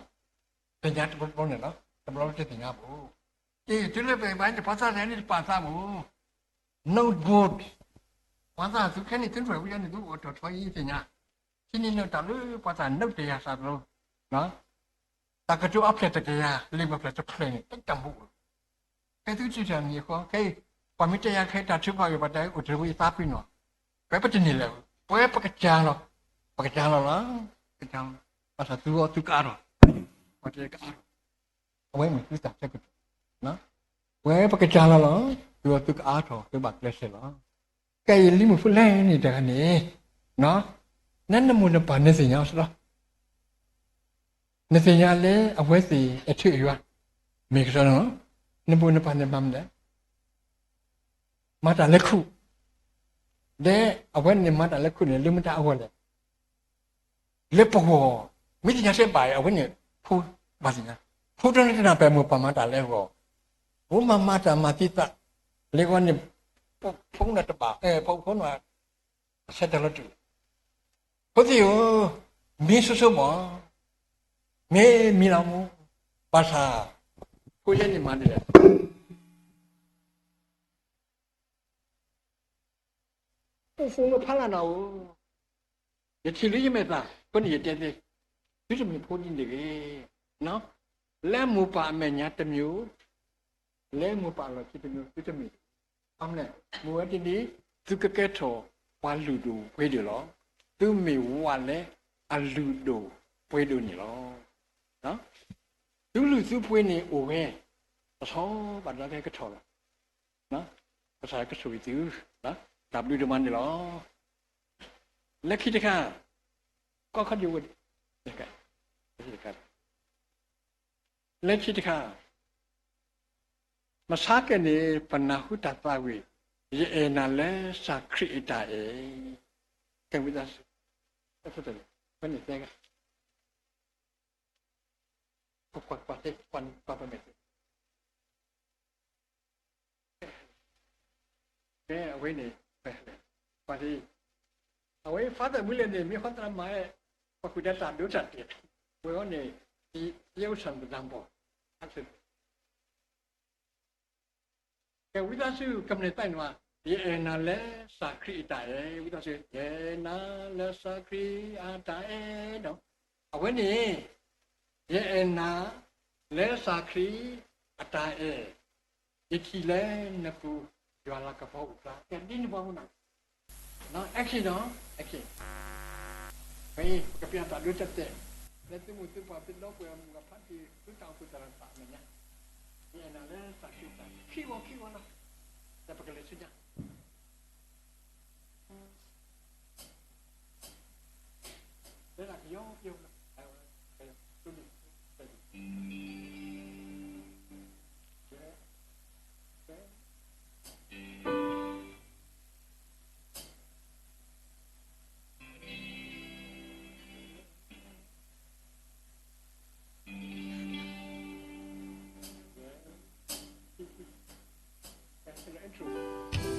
သ့ၣ်ညါတဘျီတဘျီန့ၣ်လီၤ. တဘျီတဘျီတသ့ၣ်ညါဘၣ်. ကဲ, တုၤလၢပဘါန့ၣ် ပှၤသးစၢ်န့ၣ်တပာ်သးဘၣ်. နဘိး, ပှၤသးစၢ်သုခဲန့ၣ် သုတရဲၣ်ဝံၤဒၣ်န့ၣ် သုအိၣ်ထီၣ်ထီအံၤသ့ၣ်ညါ, ဆံနံၤနၢတၢ်လၢပှၤသးနၢတယၤသးတလိၤ, တၢ်ကတိၤအဖျၢၣ်တကယၤ လံာ်မၤဖျၢၣ်တဖျၢၣ်န့ၣ် တၢ်တၢ်မူအိၣ်, ဖဲသုစုတၢ်မံၤအဃိ ခဲအံၤ ပှၤမ့ၢ်တဲယၤခဲအံၤ တၢ်ထုကဖၣ်အံၤ ပှၤတဲအိၣ်တရံးဝံၤအသးပ့ၤနီၣ်, ပှဲၤပတန့ၢ်လဲၣ်, ပှဲၤပကစၢ်လီၤ, ပကစၢ်လီၤလီၤ, ကစၢ်လီၤ, ဘၣ်ဆၣ်သုအီၤသုကအါထီၣ်, ပှၤတဲကအါထီၣ်, အဝဲမ့ၢ်သုတၢ်ဆၢကတီၢ်, ပှဲၤပကစၢ်လီၤလီၤ, သုအီၤသုကအါထီၣ် သုဘၣ်ကျဲးစၢးလီၤ. ကဲအံၤလံမုၢ်ဖိလဲၣ်န့ၣ်တဂၤန့ၣ်, နနမိၢ်နပၢ်နသ့ၣ်ညါအီၤစ့ၢ်လီၤ. နသ့ၣ်ညါလၢအဝဲသ့ၣ်အဲၣ်ထံအယွၤ, မ့ၢ်ကစီဒီလီၤ, နမိၢ်နပၢ်န့ၣ်မၤမနုၤလဲၣ်, မၤတၢ်လၢခိၣ်, ဒီးအဝဲန့ၣ်မၤတၢ်လၢခိၣ်န့ၣ် လၢမတၤအဂီၢ်လဲၣ်, လၢပဂီၢ်, မ့ၢ်သ့ၣ်ညါစ့ၢ်ဘၣ်အံၤ အဝဲန့ၣ်, ဖိဘၣ်သ့ၣ်ညါ, ဖိတနီၤတနၢ်ပၢၢ်မိၢ်ပၢ်မၤတၢ်လၢအဂီၢ်, ဖိမၤမၤတၢ်မၤသံသး, လၢအဂီၢ်န့ၣ်, ဖိနတဘၣ်, ဖိဖိန အဆဲတၢ်လီၤတူာ်, ဖိသ့ၣ်ဧၢ, မံဆိဆိမး, မ့ၢ်မံလီၤမူ, ဘၣ်ဆၣ်, ဖိယဲန့ၣ်မၤဒ်လဲၣ်, အိၣ်ဖှိၣ်မ့ၢ်ဖးလၢ်နၤဧၢ, ယထံၣ်လၢယမဲာ်သၣ်, အဃိန့ၣ်ယတဲသ့, သုတမ့ၢ်ဖိဒ်န့ၣ်တဂ့ၤ, လၢမိၢ်ပၢ်အမဲာ်ညါတမံၤ, လၢမိၢ်ပၢ်အလီၢ်ခံတမံၤ သုတမ့ၢ်, အမလဲၣ်, မ့ၢ်ဝဲတနံၤ, သုကကဲထီၣ်ပှၤလုၢ်ဒိၣ်ပှ့ၤဒိၣ်လီၤ, သုမ့ၢ်ဝဲလၢအလုၢ်ဒိၣ်ပှ့ၤဒိၣ်န့ၣ်လီၤ. သုလုၢ်သုပှ့ၤန့ၣ်အိၣ်ဝဲ, တဆီဘၣ်ဒီးကဟဲကထီၣ်လီၤ. ကစၢ်ယွၤကဆိၣ်ဂ့ၤသု, တၢ်ဘျုးဒိၣ်မးန့ၣ်လီၤ. လၢခံတခါ, ကီခီဒံးဝဲ, လၢခံတခါ, မဆါကဲန့ၣ် ပနၢ်ဟူတၢ်သးဝံၣ်, ယအဲၣ်နၤလၢစၢ်ခရံာ်အတၢ်အဲၣ်, ကဲဝံသးစူၤ, ဖဲန့ၣ်သဲဂၤ ကွၢ်ကွၢ်သ့, ကွၢ်ပမဲာ်သ့, ကဲအဝဲန့ၣ်, ကွၢ်သ့, အဝဲ Father မူလဲၣ်န့ၣ် မ့ၢ်ဃီသရၣ်မၤဝဲ, ပှၤဃုာ်ဒီးတၢ်ဒိတၢ်တဲာ်, ဝဲအီၤန့ၣ်, ယဲအိၣ်ဆၣ်နသးဘီၣ်, ကဲဝံသးစူၤ ကမျၢၢ်သးန့ၣ်မး, ယအဲၣ်နၤလၢစၢ်ခရံာ်အတၢ်အဲၣ်, ဝံသးစူၤ ယအဲၣ်နၤလၢစၢ်ခရံာ်အတၢ်အဲၣ်ဒီး, အဝဲန့ၣ်, ယအဲၣ်နၤလၢစၢ်ခရံာ်အတၢ်အဲၣ်, ယထံၣ်လၢနပူၤ ယွၤလၤကပီၤအိၣ်ဖျါ, ကဲဒ်န့ၣ်ပှၤမုၢ်နီၤ, action နီၤ, action, ပကပျၢ်တၢ်ဒိတၢ်တဲာ်, လၢသုမိၢ်သုပၢ်သုဒီပုၢ်ဝဲၢ်မုၢ်ဂၤဖးတံၢ် သုတၢ်အိၣ်ဖှိၣ်သရၣ်သးအမဲာ်ညါ, ယအဲၣ်နၤလၢစၢ်ခရံာ်အတၢ်အဲၣ်, ခံဝီခံဝီနီၤ, ဒီးပကလဲၤဆူညါ လၢတၢ်ကယီကယီ, ကယီ, ကယီ, ကယီ,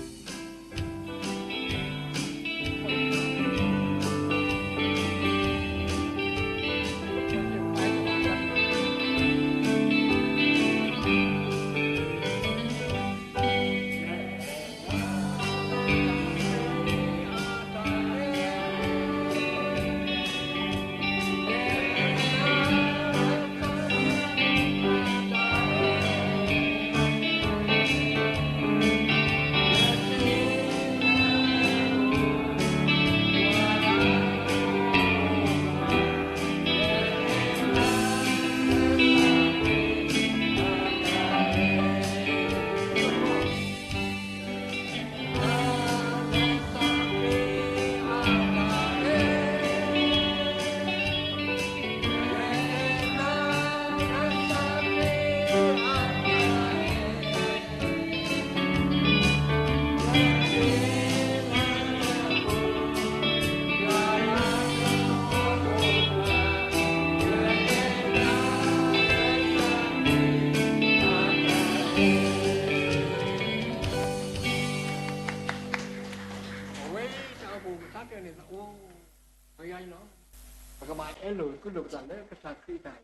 ဟဲလိာ်ကွံလိာ်ပသးလၢကစၢ်ခရံာ်အတၢ်အံ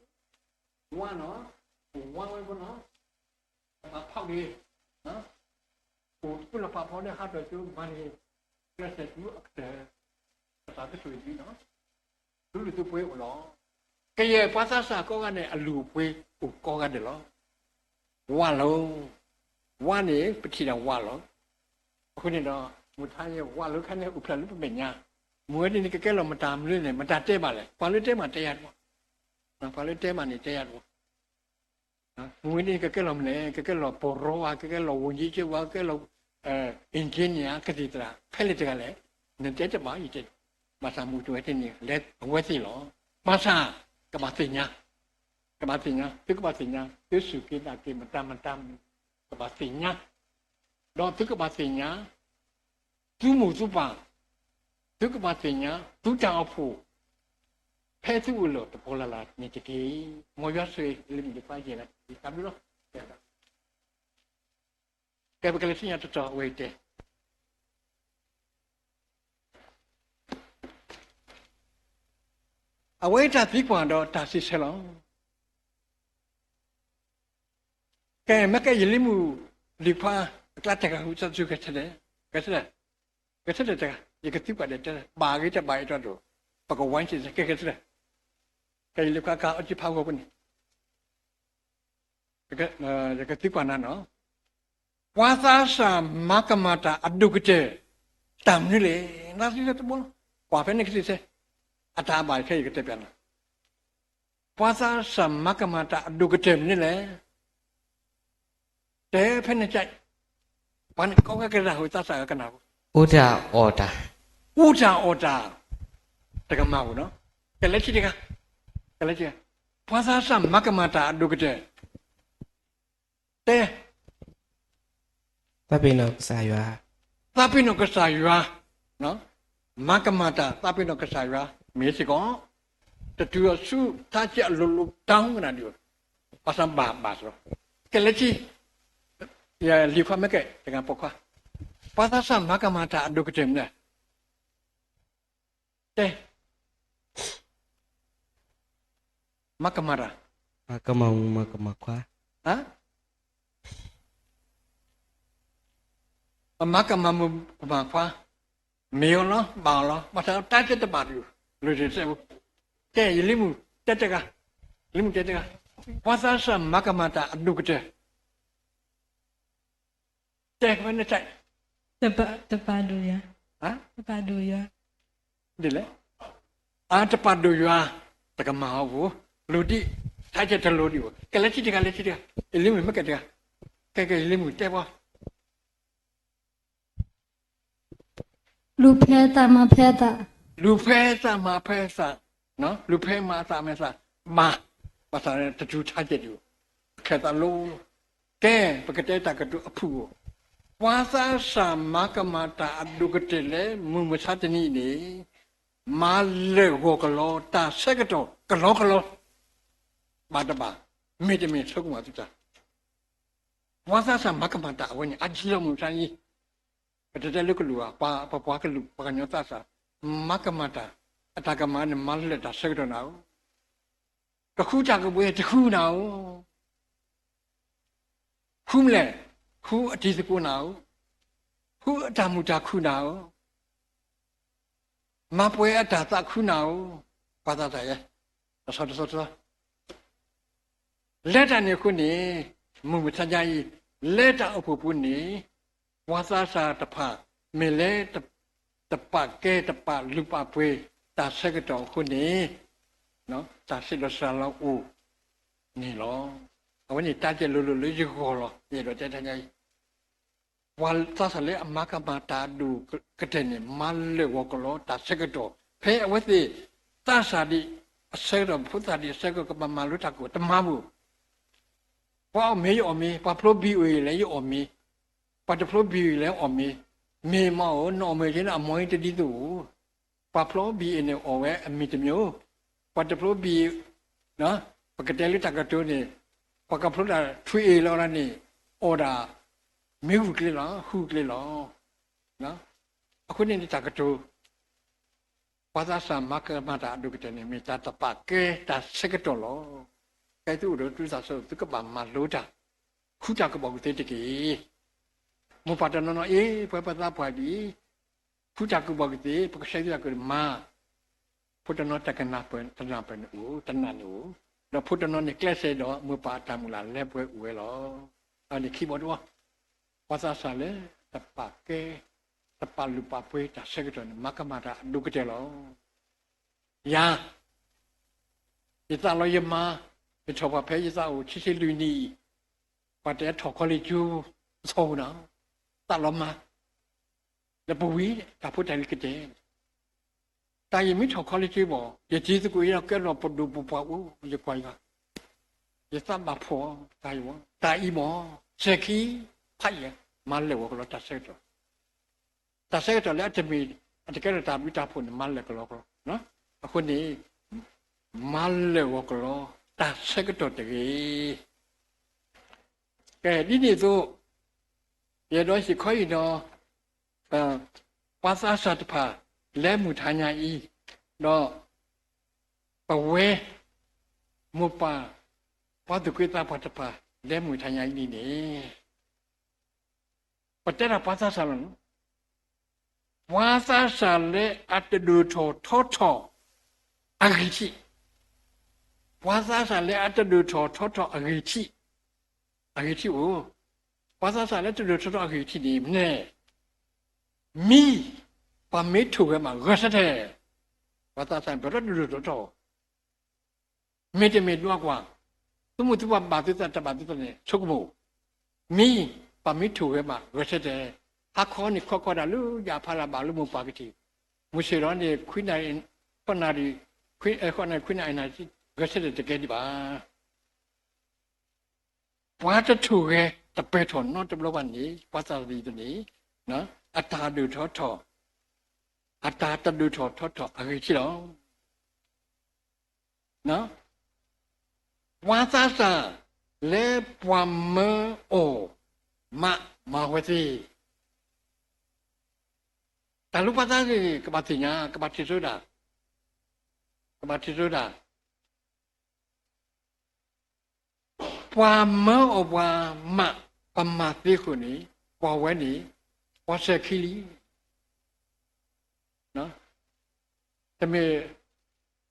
ၤ, ဝါနီၤ, ပဝါဝဲဖိနီၤ, ပဘၣ်ဖီၣ်က့ၤ, အိၣ်တကူလီၤပာ်ဖီန့ၣ်ဟးထီၣ်ကၠိမၤန့ၣ်, ကျဲးစၢးတုၤအကတၢၢ်, ကစၢ်ကဆိၣ်ဂ့ၤဒ်နီၤ, သူၣ်လုၢ်သးပှ့ၤအိၣ်လီၤ. ကယဲၢ်ပှၤသးစၢ်ကိးဂၤဒဲးအလုၢ်အပှ့ၤအိၣ်ကိးဂၤဒဲးလီၤ. ဝါလီၤ, ဝါန့ၣ်ပထံၣ်ဒၣ်ဝါလီၤ. အဃိန့ၣ်ဒီး မုၢ်ထါယဲဝါလီၤခါန့ၣ်အိၣ်ဖျဲၣ်လၢပမဲာ်ညါ, မုၢ်ဝဲဒ်န့ၣ်ကကဲလီၤမတၤမနုၤလဲၣ်, မတၤတဲဘၣ်လဲၣ်, ပှၤလၢတဲမးတဲယၤတဘၣ်, ပှၤလၢတဲမးန့ၣ်တဲယၤတဘၣ်. မုၢ်ဝဲဒ်န့ၣ်ကကဲလီၤမနုၤလဲၣ်, ကကဲလီၤပရီဝါ, ကကဲလီၤဝူၤယ့က့ဝါ, ကကဲလီၤ engineer ကသံၣ်သရၣ် ဖဲလဲၣ်တဂၤလဲၣ်, နတဲတဘၣ်ယတဲ, ဘၣ်ဆၣ်မုၢ်တဝဲတန့ၢ်လဲၤအဝဲသ့ၣ်လီၤ. ဘၣ်ဆၣ် ကဘၣ်သ့ၣ်ညါ, ကဘၣ်သ့ၣ်ညါ, သုကဘၣ်သ့ၣ်ညါ သုစူၢ်က့ၤနာ်က့ၤမတၤမတၤ, ကဘၣ်သ့ၣ်ညါ, ဒီးသုကဘၣ်သ့ၣ်ညါ သုမိၢ်သုပၢ်, သုကဘၣ်သ့ၣ်ညါ သုတၢ်အိၣ်ဖှိၣ်, ဖဲသုအိၣ်လၢတပီၤလၢ်လၢ်န့ၣ်တက့ၢ်. မ်ယွၤဆိၣ်ဂ့ၤလၢမုၢ်တဖၣ်ယဲၢ်လၢတၢ်ဘျုးလီၤ. ကဲ ပကလဲၤဆူညါတတီၤအဝဲအံၤတဲ, အဝဲအံၤတၢ်သံကွၢ်ဒီးတၢ်စံးဆၢလီၤ. ကဲ မ့ၢ်ကဲယလံၤမုၣ်လံၤခွါ အကျါတဂၤ ဟူသးစူၤ ဂဲၤဆၢထၢၣ်, ဂဲၤဆၢထၢၣ်, ဂဲၤဆၢထၢၣ်တဂၤ, ယကသံကွၢ်ဒီးတဲ ဘၣ်ဂ့ၤတဘၣ်အံၤတီဒိၣ်, ပကဝဲဆံး ကဲဂဲၤဆၢထၢၣ်, ကဲယလံၤခွါကါအီကံဖးဂီၤဖိန့ၣ် ယကသံကွၢ်နၤနီၤ, ပှၤသးစၢ်မၤကမၣ်တၢ်အဒိၣ်ကတၢၢ် တၢ်မနုၤလဲၣ်. နသံဆၢတဘိလီၤ. ကွၢ်ဖဲန့ၣ်ကသံဆၢ, အတၢ်ဘၣ်ခဲအံၤယကတဲပျးနၤ, ပှၤသးစၢ်မၤကမၣ်တၢ်အဒိၣ်ကတၢၢ်မနုၤလဲၣ်. တဲဖဲန့ၣ်က, ပှၤန့ၣ်ကိးဂၤကနၣ်ဖိ သးစၢ်ဂၤကနၣ်ဖိ, အူတၢ်အီၣ်တၢ်, အူတၢ်အီၣ်တၢ်, တကမၣ်ဧိၤနီၤ, ကလဲၤထံၣ်တဂၤ, ကလဲၤထံၣ်, ပှၤသးစၢ်မၤကမၣ်တၢ်အဒိၣ်ကတၢၢ် တဲ, သးပ့ၤနီၣ်ကစၢ်ယွၤ, သးပ့ၤနီၣ်ကစၢ်ယွၤ, မၤကမၣ်တၢ်သးပ့ၤနီၣ်ကစၢ်ယွၤ, မ့ၢ်စ့ၢ်ကီး တတုၤအီၤဆူထါစဲးအလိၤလိၤတၢ်မနုၤဒံး, ဘၣ်ဆၣ်ဘၣ်ဘၣ်စ့ၢ်ကီး, ကလဲၤထံၣ်, ယလံၤခွါမ့ၢ်ကဲတဂၤပိာ်ခွါ, ပှၤသးစၢ်မၤကမၣ်တၢ်အဒိၣ်ကတၢၢ်မနုၤလဲၣ် တဲ, မၤကမၣ်တၢ်, မၤကမၣ်မုၣ်မၤကမၣ်ခွါ, မၤကမၣ်မုၣ်ကမၣ်ခွါ, မ့ၢ်အီၤလီၤ ဘၣ်အီၤလီၤ ဘၣ်ဆၣ်တၢ်တဲတဘၣ်တဂ့ၤ, လၢတစဲးဖိ, တဲ ယလံၤမုၣ်တဲတဂၤ, လံၤမုၣ်တဲတဂၤ, ပှၤသးစၢ်မၤကမၣ်တၢ်အဒိၣ်ကတၢၢ် တဲဝဲန့ၣ်, တပာ်ဒိၣ်ယွၤ, တပာ်ဒိၣ်ယွၤ, ဒ်လဲၣ်, အတပာ်ဒိၣ်ယွၤ, တကမၣ်အီၤဘၣ်, လိၤဒံး, ထါစဲးတလိၤဒံးဘၣ်, ကလဲၤထံၣ်တဂၤ လဲၤထံၣ်တဂၤ, ယလံၤမုၣ်မ့ၢ်ကဲတဂၤ, ကဲကဲယလံၤမုၣ်တဲပှၤ လူၤဖဲသးမၤဖဲသး, လူၤဖဲသးမၤဖဲသး, လူၤဖဲမၤသးမၤသး, မၤ, ဘၣ်ဆၣ်တတုၤထါစဲးဒံးဘၣ်, ခဲသးလိၤ, ကဲ ပကတဲတၢ်ကတိၤအဖုၣ်ဧိၤ, ပှၤသးစၢ်မၤကမၣ်တၢ်အဒိၣ်ကတၢၢ်လၢမုၢ်မဆါတနံၤအံၤန့ၣ်, မၤလၢာ်ဂီၤကလီတၢ်ဆၢကတီၢ်ကလီကလီ, ဘၣ်တဘၣ်, မ့တမ့ၢ်ဆိကမိၣ်သုတၢ် ပှၤသးစၢ်မၤကမၣ်တၢ်အဝဲန့ၣ် အါတက့ၢ်လီၤမုၢ်မဆါတနံၤ, ပတတဲလၢကလုာ်ဘၣ်, ပှၤကလုာ် ပှၤကညီသးစၢ်, မၤကမၣ်တၢ်, အတၢ်ကမၣ်န့ၣ် မၤလၢာ်တၢ်ဆၢကတီၢ်နၤဧိၤ, ကဃုတၢ်ကဘှဲးတဃုနၤဧိၤ, ဃုမနုၤလဲၣ်, ဃုအတံၤသကိးနၤဧိၤ, ဃုအတၢ်မုာ်တၢ်ခုၣ်နၤဧိၤ မၤပှဲၤအတၢ်သးခုနၤဧိၤ, ပှၤသးစၢ်ယဲ, တဆီတဆီတဆီ, လၢတၢ်န့ၣ်အဃိန့ၣ်, မုၢ်မဆါညါအံၤ, လၢတၢ်အိၣ်ဖှိၣ်ပူၤန့ၣ်, ပှၤသးစၢ်တဖၣ်, မ့ၢ်လၢ တပာ်ကဲတပာ်လုၢ်ပာ်ပှ့ၤတၢ်ဆၢကတီၢ်အဃိန့ၣ်, တၢ်ဆံးလီၤစှၤလီၤအိၣ်န့ၣ်လီၤ. အဝဲန့ၣ်တၢ်ကဲလိၤလိၤလၢယဂီၢ်လီၤ. ယအဲၣ်ဒိးတဲတၢ်ညါအံၤ ပှၤသးစၢ်လၢအမၤကမၣ်တၢ်အဒိၣ်ကတၢၢ်န့ၣ် မၤလၢာ်ဂီၤကလီတၢ်ဆၢကတီၢ်, ဖဲအဝဲသ့ၣ်သးစၢ်ဒံးအဆၢကတီၢ် ဖိသၣ်ဒံးအဆၢကတီၢ် ကဘၣ်မၤလိတၢ်ကီၢ် တမၤဘၣ်. ပှၤအီၣ်မ့ၤယအီၣ်မ့ၤ, ပှၤဖျိဘံၣ်အီၣ်အံၤလဲၣ်ယအီၣ်မ့ၤ, ပှၤတဖျိဘံၣ်အံၤလဲၣ်အီၣ်မ့ၤ, မ့ၢ်မၤအီၣ် နအီၣ်မ့ၤက့န့ၣ် အမၤအံၤတဒ်သိးဧိၤ, ပှၤဖျိဘံၣ်အံၤန့ၣ် အီၣ်ဝဲအမ့ၤတမံၤဧိၤ, ပှၤတဖျိဘံၣ် ပကတဲလၢတၢ်ကတိၤန့ၣ်, ပှၤကဖျိဒၣ်ထွံၣ်အ့ၣ်လီၤန့ၣ်, အီၣ်ဒၣ်မ့ၢ်ဂုာ်ကျဲလီၤ, ဃုကျဲလီၤ. အဃိန့ၣ်န့ၣ်တၢ်ကတိၤ ပှၤသးစၢ်မၤကမၣ်တၢ်အဒိၣ်ကတၢၢ်န့ၣ် မ့ၢ်တၢ်တပာ်ကဲတၢ်ဆၢကတီၢ်လီၤ. ကဲသုအိၣ်ဒီးသုသးစၢ် သုကဘၣ်မၤလိတၢ်, ဃုတၢ်ကူၣ်ဘၣ်ကူၣ်သ့တက့ၢ်. မိၢ်ပၢ်တနီၤနီၤအံၤ ပှၤပသးပှၢ်ဒ်အံၤ, ဃုတၢ်ကူၣ်ဘၣ်ကူၣ်သ့, ပကဆှၢသုတၢ်ကူၣ်မၤ, ဖိတနီၤတကနၣ်ပၢၢ် တနၢ်ပၢၢ်န့ၣ်အိၣ်, တနၢ်န့ၣ်အိၣ်, ဒီးဖိတနီၤန့ၣ်ကျဲးစၢးဒီး မိၢ်ပၢ်အတၢ်မုၢ်လၢ်လၢပှဲၤအိၣ်ဝဲလီၤ. အန့ၣ်ခံဘီတဘီ, ပှၤသးစၢ်လၢတပာ်ကဲ, တပာ်လုၢ်ပာ်ပှ့ၤတၢ်ဆၢကတီၢ်န့ၣ် မၤကမၣ်တၢ်အဒိၣ်ကတၢၢ်လီၤ. ယၤ, ယသးလီၤယမါ, ယထီၣ်ပှၤဖဲယသးအိၣ်ခံဆံလွံၢ်နံၣ်အံၤ, ပှၤတအဲၣ်ထီၣ် college ကၠိ အသီပူၤနီၤ, သးလီၤမါ, ဒီးပဝံၤတၢ်ဖိတၢ်လံၤကတဲာ်န့ၣ်, တၢ်ယမ့ၢ်ထီၣ် college ကၠိဘၣ်, ယတံၤသကိးအံၤဒီးကဲထီၣ်ပဒိၣ်ပပှၢ်အိၣ် ယကွၢ်ယွၤ, ယသးဘၣ်ဖှီၣ်တၢ်အံၤ, တၢ်အံၤမ့ၢ် စဲၤခံဖးယံၤ, မၤလၢာ်ဂီၤကလီတၢ်ဆၢကတီၢ် တၢ်ဆၢကတီၢ်လၢအတမ့ၢ်, အတကဲထီၣ်တၢ်ဘျုးတၢ်ဖှိၣ်န့ၣ် မၤလၢာ်ကလီကလီ, အဃိန့ၣ် မၤလၢာ်ဂီၤကလီ တၢ်ဆၢကတီၢ်တဂ့ၤ. ကဲ ဒ်န့ၣ်အသိး, ယအဲၣ်ဒိးဟ့ၣ်ခီအံၤဒီး ပှၤသးစၢ်တဖၣ် လၢမုၢ်ထါညါအံၤ, ဒီး ပဝဲ မိၢ်ပၢ် ပှၤသူၣ်က့သးပှၢ်တဖၣ် လၢမုၢ်ထါညါအံၤန့ၣ်န့ၣ် ပတဲတၢ်ပှၤသးစၢ်လီၤ. ပှၤသးစၢ်လၢအတဒိၣ်ထီၣ်ထီထီၣ်အဂံၢ်ထံး, ပှၤသးစၢ်လၢအတဒိၣ်ထီၣ်ထီထီၣ်အဂံၢ်ထံး, အဂံၢ်ထံးအိၣ်, ပှၤသးစၢ်လၢတဒိၣ်ထီၣ်ထီထီၣ်အဂံၢ်ထံးန့ၣ် မ့ၢ်, မံ, ပှၤမ့ၢ်ထိၣ်ဂဲၤမး ဂဲၤဆၢထၢၣ်, ပှၤသးစၢ်န့ၣ် ပတဒိၣ်ထီၣ်ထီထီၣ် မ့တမ့ၢ်ဒွးကွၢ်, သုမိၢ်သုပၢ်ဘၣ်သုသးတဘၣ်သုသးန့ၣ် ဆိကမိၣ်, မံ, ပှၤမ့ၢ်ထိၣ်ဂဲၤမး ဂဲၤဆၢထၢၣ်, ဟါခီန့ၣ် ခီခီဒၣ်လၢယဖးလၢဘၣ်လၢမိၢ်ပၢ်ကထံၣ်, မုၢ်ဆ့ၣ်ဒီးန့ၣ် ခွံနၣ်ရံၣ်, ဃိးနၣ်ရံၣ်, ဃိးနၣ်ရံၣ် ခွံနၣ်ရံၣ်န့ၣ် ဂဲၤဆၢထၢၣ်တကဲဒံးဘၣ်. ပှၤတထိၣ်ဂဲၤတပၢၢ်ထီၣ်နီတဘျီဘၣ်န့ၣ် ပှၤသးစၢ်န့ၣ် အတၢ်ဒိၣ်ထီၣ်ထီထီၣ်, အတၢ်တဒိၣ်ထီၣ်ထီထီၣ်အဂံၢ်ထံးလီၤ. ပှၤသးစၢ်လၢပှၤမၢအီၤမးမၤဝဲသ့, တၢ်လၢပှၤသးစၢ်န့ၣ် ကဘၣ်သ့ၣ်ညါ, ကဘၣ်ထံၣ်စိတၢ်, ကဘၣ်ထံၣ်စိတၢ် ပှၤမၢအီၤပှၤမး, ပမၤသ့အဃိန့ၣ် ပှၤဝဲန့ၣ် ပှၤစဲၤခံလံ. တမ့ၢ်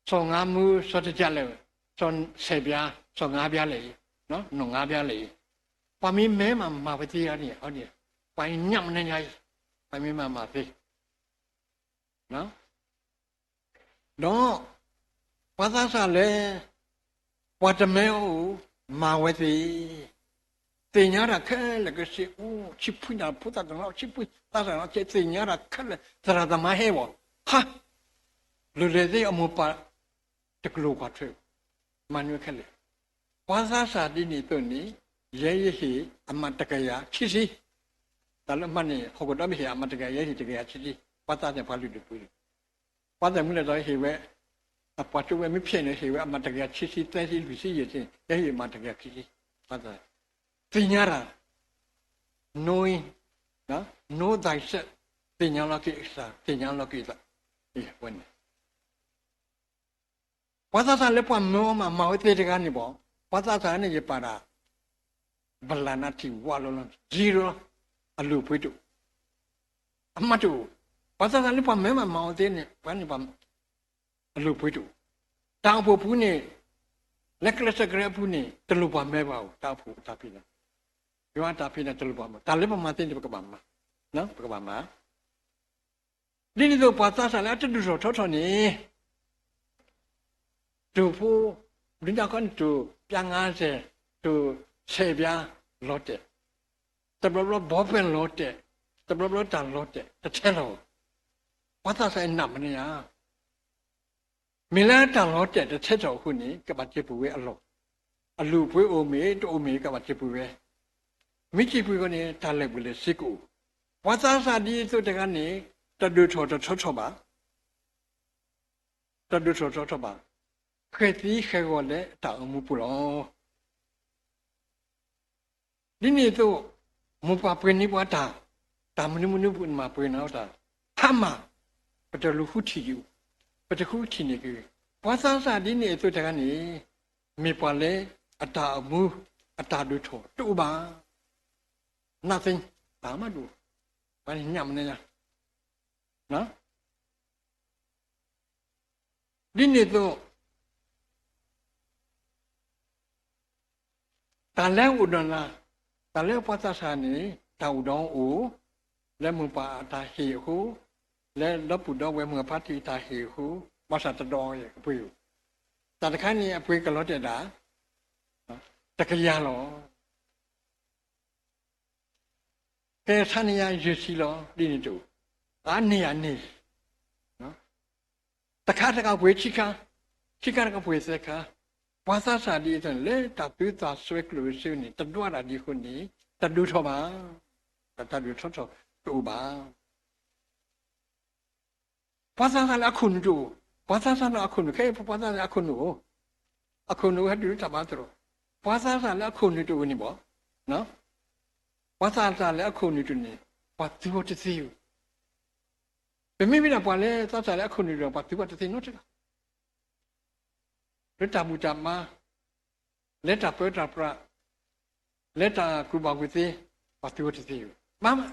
စီၤငါမူ စီၤတကးလၢာ်, စီၤဆဲးဘျါ, စီၤငါဘျါလၢာ်, နီၢ်ငါဘျါလၢာ်, ပှၤမ့ၢ်မၢမးမၤဝဲသ့န့ၣ်, ပှၤညၣ်မနညါအံၤ, ပှၤမ့ၢ်မၤမၤသ့ ဒီး ပှၤသးစၢ်လၢ ပှၤတမၢအီၤ မၤဝဲသ့, သ့ၣ်ညါတၢ်ခဲလၢာ် ကစံးအိၣ်ဆံးဖှံတၢ်ဖိသၣ်တနီၤ ဆံးဖှံသးစၢ်နီၤ သ့ၣ်ညါတၢ်ခဲလၢာ် သရၣ်သမါဟဲဘၣ်, ဟါ, လီၤလဲၤသ့အမိၢ်ပၢ် တကလိာ်ကွၢ်ထွဲ မၤနၢၤခဲလၢာ်, ပှၤသးစၢ်ဒ်န့ၣ်အသိးန့ၣ် ယဲယဟ့ၣ်အမးတကယၤခံဆံ, တၢ်လၢအမးန့ၣ် ဟီၣ်ခိၣ်ဒီဘ့ၣ်ဟ့ၣ်အမးတကယၤ ယဲဟ့ၣ်တကယၤခံဆံ, ပှၤသးစၢ်န့ၣ်ပှၤလုၢ်ဒိၣ်ပှ့ၤဒိၣ်, ပှၤသးမုၢ်လၢ်ဒီးဟ့ၣ်ဝဲ, အပှၤကၠိဝဲမ့ၢ်ဖျဲးန့ၣ် ဟ့ၣ်ဝဲအမးတကယၤခံဆံ သၢဆံ လွံၢ်ဆံ ယဲၢ်ဆံ, ယဲဟ့ၣ်အမးတကယၤခံဆံ, ပှၤသး, သ့ၣ်ညါတၢ်, knowing, know thyself, သ့ၣ်ညါလီၤက့ၤအသး သ့ၣ်ညါလီၤက့ၤအသး, ဝဲန့ၣ် ပှၤသးစၢ်လၢပှၤမၢအီၤမး မၤဝဲသ့တဂၤန့ၣ်ဘၣ်, ပှၤသးစၢ်န့ၣ်ယပာ်ဒၣ် ဘလးနးထံၣ်ဝးလီၤလီၤ zero, အလုၢ်အပှ့ၤတအိၣ်, အမးတအိၣ်, ပှၤသးစၢ်လၢပှၤမၢမးမၤဝဲသ့န့ၣ် ပှၤန့ၣ်ပှၤ အလုၢ်အပှ့ၤတအိၣ်, တၢ်အိၣ်ဖှိၣ်ပူၤန့ၣ်, လၢကျဲးစၢးကရၢအပူၤန့ၣ် တလိၣ်ပှၤမၢဘၣ်အိၣ် တၢ်အိၣ်ဖှိၣ်တၢ်ဖံးန့ၣ်, ယွၤအတၢ်ဖံးန့ၣ်တလိၣ်ပှၤမၢ, တၢ်လၢပမၤသ့န့ၣ် ပကဘၣ်မၤ, ပကဘၣ်မၤ ဒ်န့ၣ်အသိး ပှၤသးစၢ်လၢအတဒိၣ်ထီၣ်ထီထီၣ်န့ၣ်, တိၢ်ဖိ, ဒုးနၢ်ခီန့ၣ်တိၢ်ပျါငါစဲး, တိၢ်ဆဲးဘျါလီၤတဲာ်, တဘျီဘျီဘီပဲၢ်လီၤတဲာ်, တဘျီဘျီတၢ်လီၤတဲာ် တထဲလီၤ, ပှၤသးစၢ်အံၤနးမနုၤညါ, မ့ၢ်လၢတၢ်လီၤတဲာ်တထဲထီၣ်အဃိန့ၣ် ကဘၣ်စံးပူၤဝဲအလီၢ်, အလုၢ်အပှ့ၤအိၣ်မ့ၢ်တအိၣ်မ့ၢ် ကဘၣ်စံးပူၤဝဲ, မ့ၢ်စံးပူၤအဃိန့ၣ် တၢ်လၢာ်ပှဲၤလၢာ်စ့ကအိၣ်, ပှၤသးစၢ်ဒ်သိးတဂၤန့ၣ် တဒိၣ်ထီၣ်တထီထီၣ်ဘၣ်, တဒိၣ်ထီၣ်တထီထီၣ်ဘၣ်, ဃဲၤသံဃဲၤဂီၤလၢတၢ်အိၣ်မူပူၤလီၤ. ဒ်န့ၣ်အသိး, မိၢ်ပၢ်ပှ့ၤန့ၢ်ပှၤတၢ်, တၢ်မနုၤမနုၤပမၤပှ့ၤန့ၢ်တၢ်, ဟါမၢ်, ပတလူၤဃုထံၣ်ဒံး, ပတဃုထံၣ်န့ၢ်က့ၤ, ပှၤသးစၢ်ဒ်န့ၣ်အသိးတဂၤန့ၣ် မ့ၢ်ပှၤလၢအတၢ်အိၣ်မူ အတၢ်ဒိၣ်ထီၣ်တအိၣ်ဘၣ်. Nothing, တၢ်မးတအိၣ်, ပှၤန့ၣ်ညၣ်မနုၤညါ ဒ်န့ၣ်အသိး တၢ်လၢအအိၣ်ဒီးနၤ, တၢ်လၢပှၤသးစၢ်န့ၣ် တၢ်အိၣ်ဒီးအိၣ်, လၢမိၢ်ပၢ်အတၢ်ဟ့ၣ်အဃိ, လၢဒီပုၢ်ဒီဝဲၢ်မုၢ်အဖါတံၢ်အတၢ်ဟ့ၣ်အဃိ, ဘၣ်ဆၣ်တဒိးအပှ့ၤ, တၢ်တခါန့ၣ် အပှ့ၤကလီၤတဲာ်ဒၣ် တကယၤလီၤ. ကဲဆါန့ၢ်ယၤယဲၢ်ဆံလီၤ ဒ်န့ၣ်တအိၣ်, အါန့ၢ်အန့ၣ် တခါတခါပှ့ၤခံခါ, ခံခါတခါပှ့ၤသၢခါ, ပှၤသးစၢ်ဒ်အသိးန့ၣ် လၢတၢ်သူသးစွဲကျိၣ်စ့န့ၣ် တဒွးတၢ်ဒ်အဃိန့ၣ် တဒိၣ်ထီၣ်ဘၣ်, တၢ်ဒိၣ်ထီၣ်ထီၣ်တအိၣ်ဘၣ်. ပှၤသးစၢ်လၢအခိၣ်နူာ်တအိၣ်, ပှၤသးစၢ်လၢအခိၣ်နူာ်, ခဲအံၤပှၤသးစၢ်လၢအခိၣ်နူာ်အိၣ်, အခိၣ်နူာ်ဟဲတုၤလၢတၢ်ဘါသရိာ်, ပှၤသးစၢ်လၢအခိၣ်နူာ်တအိၣ်န့ၣ်ဘၣ်, ပှၤသးစၢ်လၢအခိၣ်နူာ်တအိၣ်န့ၣ် ပှၤသူအီၤတသ့ဧိၤ. ပမ့ၢ်မ့ၢ်ဒၣ်ပှၤလၢသးစၢ်လၢအခိၣ်နူာ်တအိၣ် ပှၤသူအီၤတသ့နီတဂၤ လၢတၢ်ဘူၣ်တၢ်ဘါ, လၢတၢ်ပၢတၢ်ပြး, လၢတၢ်ကူၣ်ဘၣ်ကူၣ်သ့, ပှၤသူအီၤတသ့ဧိၤ. မ့ၢ်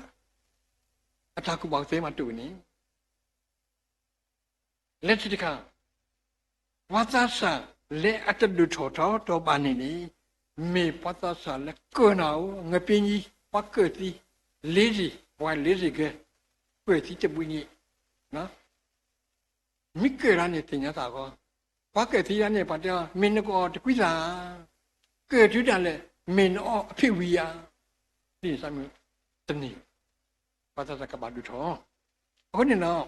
အတၢ်ကူၣ်ဘၣ်ကူၣ်သ့မးတအိၣ်န့ၣ်, လၢခံတခါ, ပှၤသးစၢ်လၢအတဒိၣ်ထီၣ်ထီထီၣ်ဘၣ်န့ၣ်န့ၣ်, မ့ၢ်ပှၤသးစၢ်လၢကၢၢ်နၤဧိၤ, ငပ့ၤညံ, ပှၤကၢၢ်သံ, လ့စ့ၢ်, ပှၤလ့စ့ၢ်ကဲ, ကၢၢ်သံတဘှံးညံ, မ့ၢ်ကၢၢ်ဒၣ်န့ၣ်သ့ၣ်ညါသးအဂီၢ်, ပှၤကၢၢ်သံဒၣ်န့ၣ် ပှၤတဲအီၤ မ့ၢ်နကအီၣ်တကွံသး, ကၢၢ်တုၤဒၣ်လဲာ် မ့ၢ်နအီၣ်အဖံးဝံၤဧါ, ဒ်န့ၣ် တန့ၢ်, ပှၤသးစၢ်ကဘၣ်ဒိၣ်ထီၣ်. အဃိန့ၣ်ဒီး,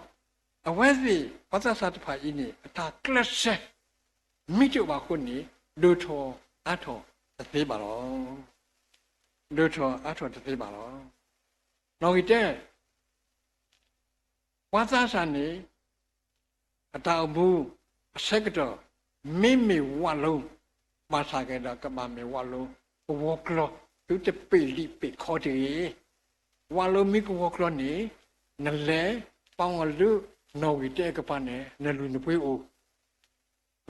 အဝဲသ့ၣ် ပှၤသးစၢ်တဖၣ်အံၤန့ၣ် အတၢ်ကျဲးစၢး မ့ၢ်တအိၣ်ဘၣ်အဃိန့ၣ် ဒိၣ်ထီၣ်အါထီၣ်တသ့ဘၣ်လီၤ. ဒိၣ်ထီၣ်အါထီၣ်တသ့ဘၣ်လီၤ. နီၣ်ဂံၢ်တၢ, ပှၤသးစၢ်န့ၣ် အတၢ်အိၣ်မူအဆၢကတီၢ် မ့မ့ၢ်ဝးလိ, ဘၣ်ဆၣ်ကဒီး ကဘၣ်မ့ၢ်ဝးလိကဝီၤကျီၤ သုတပ့ၢ်လံာ်ပ့ၢ်ခီတဂ့ၤ. ဝးလိမ့ၢ်ကဝီၤကျီၤန့ၣ် နလဲၤပာ်အီၤလၢနီၣ်ဂံၢ်တၢအကပၤန့ၣ် နလုၢ်နပှ့ၤအိၣ်.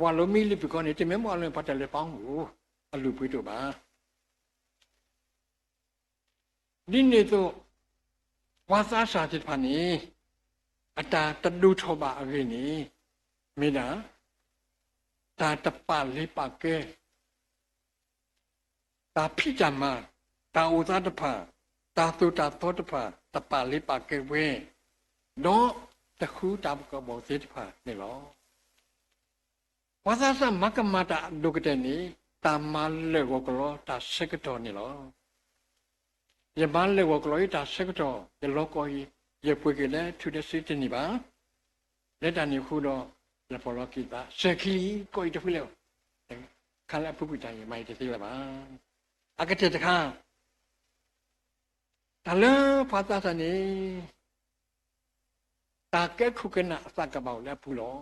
ဝးလိမ့ၢ်လံာ်ပ့ၢ်ခီန့ၣ် တမ့ၢ်ဝးလိန့ၣ် ပှၤတလဲၤပာ်အီၤအိၣ်, အလုၢ်အပှ့ၤတအိၣ်ဘၣ်. ဒ်န့ၣ်အသိး ပှၤသးစၢ်သ့ၣ်တဖၣ်န့ၣ် အတၢ်တဒိၣ်ထီၣ်ဘၣ်အဂ့ၢ်န့ၣ် မ့ၢ်ဒၣ် တၢ်တပာ်လ့ၤပာ်ကဲ, တၢ်ဖံးတၢ်မၤ, တၢ်အိၣ်သးတဖၣ်, တၢ်သိၣ်တၢ်သီတဖၣ် တပာ်လ့ၤပာ်ကဲဝဲ, ဒီးတဃုတၢ်ဘှီသ့ၣ်တဖၣ်န့ၣ်လီၤ. ပှၤသးစၢ်မၤကမၣ်တၢ်အဒိၣ်ကတၢၢ်န့ၣ် တၢ်မၤလၢာ်ဂီၤကလီတၢ်ဆၢကတီၢ်န့ၣ်လီၤ. ယမၤလၢာ်ဂီၤကလီယတၢ်ဆၢကတီၢ်, ယလီၤကီၢ်အံၤ, ယပှ့ၤက့ၤလၢထူလၢစ့တန့ၢ်ဘၣ်. လၢတၢ်န့ၣ်အဃိဒီး ယပီၢ်လီၤက့ၤသး စဲၤခံလံ ကီၢ်အံၤတဖုလဲၣ်, ခါလၢအပူၤကွံာ်တၢ်အံၤ မၤယတသ့လၢၤဘၣ်. အကတၢၢ်တခါ, တၢ်လၢပှၤသးစၢ်န့ၣ် တၢ်ကဲခိၣ်ကနၣ်အသးကဘၣ်အိၣ်လၢအပူၤလီၤ.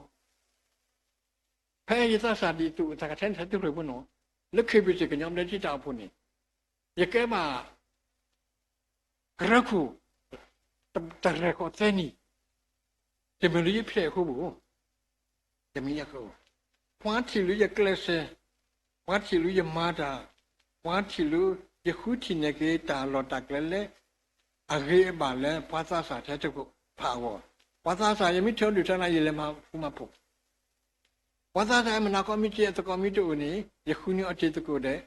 ဖဲယသးစၢ်ဒ်အသိး အသးကထဲန့ၣ် ထဲတဖျၢၣ်ဖိနီၤ, လၢခ့ၣ်ဘ့ၣ်စ့ၣ်ကညီဘျၢထံတၢ်အိၣ်ဖှိၣ်န့ၣ်, ယကဲဘၣ် ကရၢခိၣ် တရဲၣ်ဃီသၢနံၣ်, တမ့ၢ်လၢယဖျဲးအဃိဘၣ်, တမ့ၢ်ယဃိ, ပှၤထံၣ်လၢယကျဲးစၢး, ပှၤထံၣ်လၢယမၤတၢ်, ပှၤထံၣ်လၢယဃုထံၣ်န့ၢ်က့ၤတၢ်လီၢ်တၢ်ကျဲလၢ အဂ့ၤအဘၣ်လၢပှၤသးစၢ်ထဲတဖၣ်အဂီၢ်, ပှၤသးစၢ် ယမ့ၢ်ထၢဒုၣ်ထၢနၢ် ယလဲၤမၤဖှူမၤဖိး, ပှၤသးစၢ်မနၤကိးမံၤတ့ၢ် အသကိးမံၤတအိၣ်န့ၣ် ယဃုန့ၢ်အီၤတ့ၢ်သကိးဒီး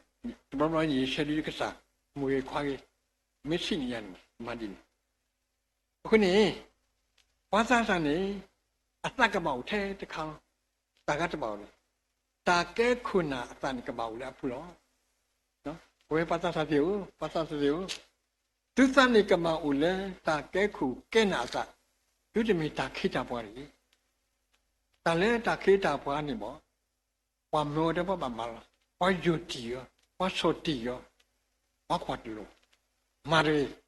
တဘျီဘျီယဆဲးဒုးယကစၢ် မုၢ်ဂ့ၤခွါဂ့ၤ, မ့ၢ်ဆံးန့ၣ်ယၤန့ၣ် မၤဒ်န့ၣ်. အဃိန့ၣ် ပှၤသးစၢ်န့ၣ် အသးကဘၣ်အိၣ်ထဲတခါလီၤ. တၢ်ဂၤတဘၣ်အိၣ်လီၤ. တၢ်ကဲခိၣ်နၢ်အသးန့ၣ်ကဘၣ်အိၣ်လၢအပူၤလီၤ. ပဝဲပှၤသးစၢ်သ့ၣ်ဧၢ, ပှၤသးစၢ်သ့ၣ်ဧၢ, သုသးန့ၣ်ကဘၣ်အိၣ်လၢတၢ်ကဲခိၣ်ကဲနၢ်အသး, သုတမ့ၢ်တၢ်ခ့တၢ်ပှၤတဂ့ၤ. တၢ်လၢတၢ်ခ့တၢ်ပှၤန့ၣ်ဘၣ်, ပှၤမၢအီၤဒီးပှၤဘၣ်မၤလီၤ, ပှၤယိာ်တံၢ်အီၤ, ပှၤဆီၣ်တံၢ်အီၤ, ပှၤကွၢ်တလိၤ, မၤတဂ့ၤ.